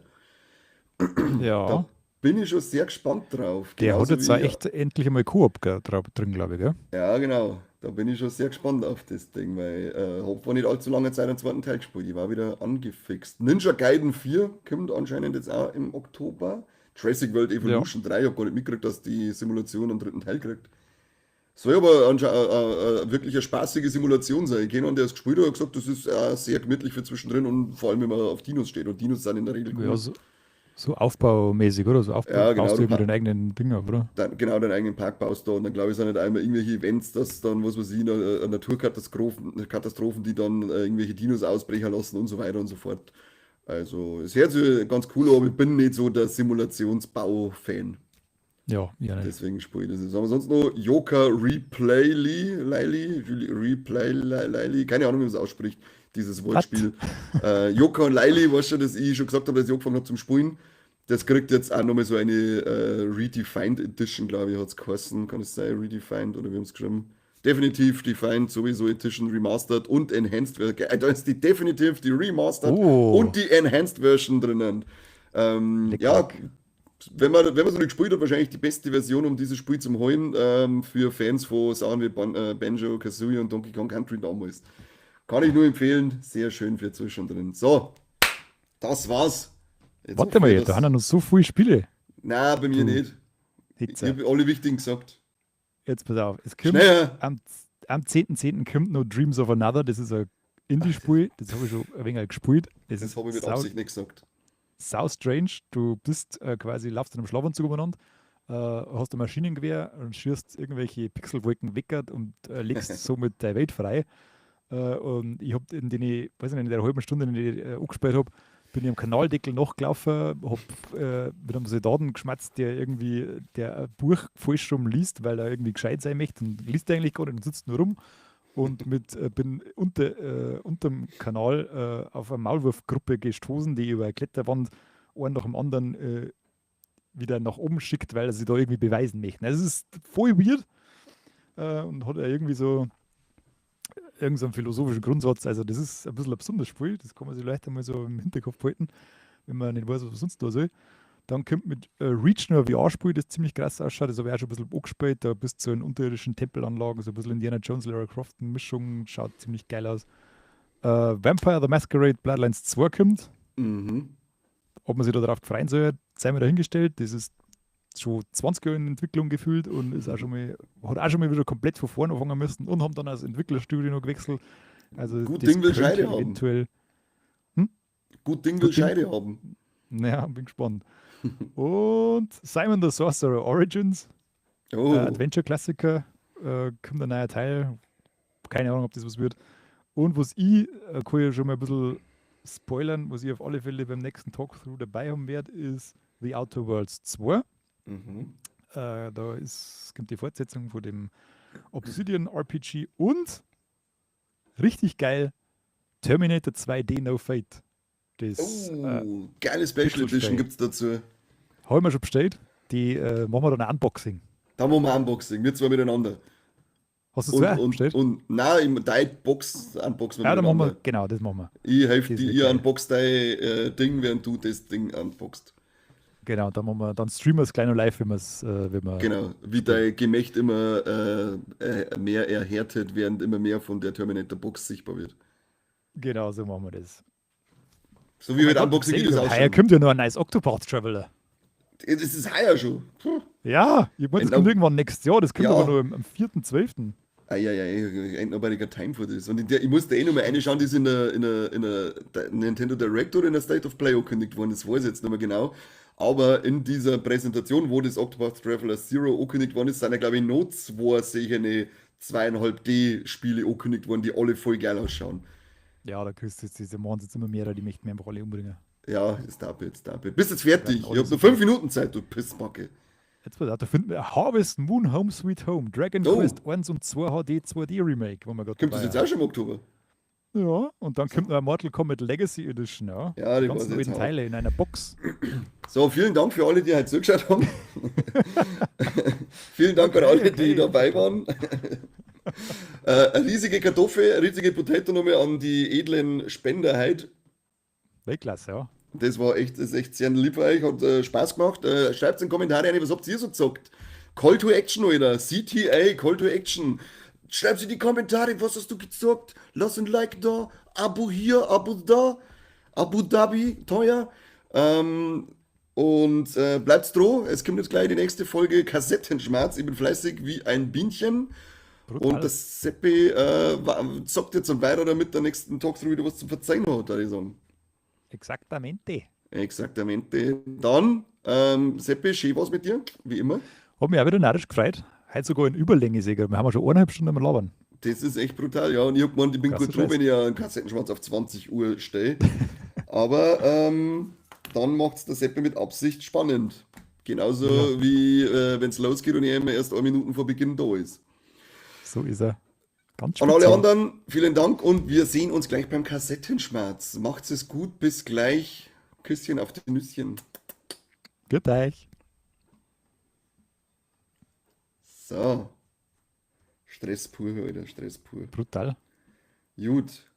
Da bin ich schon sehr gespannt drauf. Der hat jetzt auch echt endlich einmal Koop drin, glaube ich, gell? Ja, genau. Da bin ich schon sehr gespannt auf das Ding, weil habe vor nicht allzu langer Zeit einen zweiten Teil gespielt. Ich war wieder angefixt. Ninja Gaiden 4 kommt anscheinend jetzt auch im Oktober. Jurassic World Evolution 3, ich habe gar nicht mitgekriegt, dass die Simulation einen dritten Teil kriegt. Soll aber wirklich eine spaßige Simulation sein. Ich kenne einen, der es gespielt hat, hat gesagt, das ist sehr gemütlich für zwischendrin und vor allem, wenn man auf Dinos steht. Und Dinos sind in der Regel cool. Ja, so aufbaumäßig, oder? So Aufbau, ja, genau, baust du deinen eigenen Ding auf, oder? Dann, genau, deinen eigenen Park baust du und dann, glaube ich, sind nicht einmal irgendwelche Events, dass dann, was weiß ich, Naturkatastrophen, Katastrophen, die dann irgendwelche Dinos ausbrechen lassen und so weiter und so fort. Also, es hört sich ganz cool an, aber ich bin nicht so der Simulationsbau-Fan. Ja, nicht. Deswegen spiele ich das jetzt. Aber sonst noch Yooka Replayly, Laylee, Replay, Laylee, keine Ahnung, wie man es ausspricht, dieses Wortspiel. Yooka und Laylee, weißt du, dass ich schon gesagt habe, dass ich angefangen habe zum Spielen. Das kriegt jetzt auch nochmal so eine Redefined Edition, glaube ich, hat es geheißen. Kann es sein? Redefined oder wie haben es geschrieben? Definitive Defined, sowieso Edition Remastered und Enhanced. Da ist die Definitive, die Remastered und die Enhanced Version drinnen. Ja, wenn man so nicht gespielt hat, wahrscheinlich die beste Version, um dieses Spiel zu holen, für Fans von Sachen wie Banjo, Kazooie und Donkey Kong Country damals. Kann ich nur empfehlen, sehr schön für zwischendrin. So, das war's. Jetzt warte mal, da haben ja noch so viele Spiele. Nein, bei mir du nicht. Ich habe alle wichtigen gesagt. Jetzt pass auf, es kommt am 10.10. kommt noch Dreams of Another, das ist ein Indie-Spiel, das habe ich schon ein wenig gespielt. Das habe ich mit Absicht nicht gesagt. Sau strange, du bist quasi, laufst in einem Schlafanzug umeinander, hast ein Maschinengewehr und schießt irgendwelche Pixelwolken weg und legst somit deine Welt frei. Und ich habe in den, weiß nicht, in der halben Stunde, in der ich angespielt habe, bin ich am Kanaldeckel nachgelaufen, habe mit einem Soldaten geschmatzt, der irgendwie der ein Buch falsch rum liest, weil er irgendwie gescheit sein möchte und liest eigentlich gar nicht und sitzt nur rum. Und bin unterm Kanal auf eine Maulwurfgruppe gestoßen, die über eine Kletterwand einen nach dem anderen wieder nach oben schickt, weil er sich da irgendwie beweisen möchte. Also es ist voll weird und hat ja irgendwie so irgendeinen so philosophischen Grundsatz. Also das ist ein bisschen ein besonderes Spiel, das kann man sich leicht einmal so im Hinterkopf behalten, wenn man nicht weiß, was man sonst da soll. Dann kommt mit Reach noch ein VR-Spiel, das ziemlich krass ausschaut. Das habe ich auch schon ein bisschen angespielt. Da bist du so in unterirdischen Tempelanlagen, so ein bisschen Indiana Jones, Lara Croft Mischung, schaut ziemlich geil aus. Vampire the Masquerade Bloodlines 2 kommt. Ob man sich da drauf freuen soll, sei mal dahingestellt. Das ist schon 20 Jahre in Entwicklung gefühlt und ist auch schon mal, hat auch schon mal wieder komplett von vorne anfangen müssen und haben dann als Entwicklerstudio noch gewechselt. Also gut Ding will Scheide haben. Eventuell. Hm? Gut Ding will Gut Scheide haben. Naja, bin gespannt. Und Simon the Sorcerer Origins, Adventure-Klassiker, kommt ein neuer Teil. Keine Ahnung, ob das was wird. Und was ich, kann ich ja schon mal ein bisschen spoilern, was ich auf alle Fälle beim nächsten Talkthrough dabei haben werde, ist The Outer Worlds 2. Da kommt die Fortsetzung von dem Obsidian RPG und richtig geil, Terminator 2 Day No Fate. Das Oh, geile Special Edition gibt es dazu. Habe ich mir schon bestellt. Die machen wir dann ein Unboxing. Da machen wir Unboxing, wir zwei miteinander. Hast du es bestellt? Und nein, deine Box unboxen wir. Ja, dann machen wir, genau, das machen wir. Ich helfe dir, ich unbox dein Ding, während du das Ding unboxst. Genau, dann machen wir, dann streamen wir es gleich noch live, wenn, wenn wir. Genau, wie dein Gemächt immer mehr erhärtet, während immer mehr von der Terminator-Box sichtbar wird. Genau, so machen wir das. So wie oh heute Unboxing-Videos ausschauen. Heuer kommt ja noch ein neues Octopath Traveler. Das ist heuer schon. Puh. Ja, ich meine, das kommt irgendwann nächstes Jahr, das kommt aber nur am 4.12. Eieiei, ain't nobody got time for this. Und ich musste eh noch mal reinschauen, die ist in der Nintendo Direct oder in der State of Play angekündigt worden, das weiß ich jetzt nicht mehr genau. Aber in dieser Präsentation, wo das Octopath Traveler Zero angekündigt worden ist, sind ja, glaube ich, noch zwei solche 2,5D-Spiele angekündigt worden, die alle voll geil ausschauen. Ja, da kriegst du jetzt diese machen jetzt immer mehr, die möchten mir einfach alle umbringen. Ja, stop it, stop it. Bist jetzt fertig? Ich habe nur 5 Minuten Zeit, du Pissbacke. Jetzt pass auf, da finden wir Harvest Moon Home Sweet Home, Dragon Quest 1 und 2 HD 2D Remake, wo wir gerade. Kommt das jetzt auch schon im Oktober? Ja, und dann kommt noch ein Mortal Kombat Legacy Edition, ja. Ja, die ganzen alten Teile in einer Box. So, vielen Dank für alle, die heute zugeschaut haben. Vielen Dank an alle, die dabei waren. Eine riesige Kartoffel, eine riesige Potato nochmal an die edlen Spender heute. Weltklasse, ja. Das ist echt sehr lieb für euch, hat Spaß gemacht. Schreibt in die Kommentare rein, was habt ihr so gezockt? Call to Action, Alter. CTA, Call to Action. Schreibt in die Kommentare, was hast du gezockt? Lass ein Like da, Abo hier, Abo da. Abu Dhabi, teuer. Und bleibt dran, es kommt jetzt gleich die nächste Folge Kassettenschmerz. Ich bin fleißig wie ein Bienchen. Brutal. Und das Seppi zockt jetzt weiter, damit der nächsten Talkthrough wieder was zum Verzeihen hat, würde ich sagen. Exaktamente. Exaktamente. Dann, Seppi, schön was mit dir, wie immer. Hat mich auch wieder narrisch gefreut. Heute sogar in Überlänge sehe. Wir haben ja schon 1,5 Stunden am Labern. Das ist echt brutal, ja. Und ich hab gemeint, ich bin gut drauf, wenn ich einen Kassettenschwanz auf 20 Uhr stelle. Aber dann macht es der Seppi mit Absicht spannend. Genauso wie wenn es losgeht und er immer erst 1 Minuten vor Beginn da ist. So ist er. Ganz An alle anderen, vielen Dank und wir sehen uns gleich beim Kassettenschmerz. Macht's es gut, bis gleich. Küsschen auf die Nüsschen. Gut euch. So. Stress pur, Alter, Stress pur. Brutal. Gut.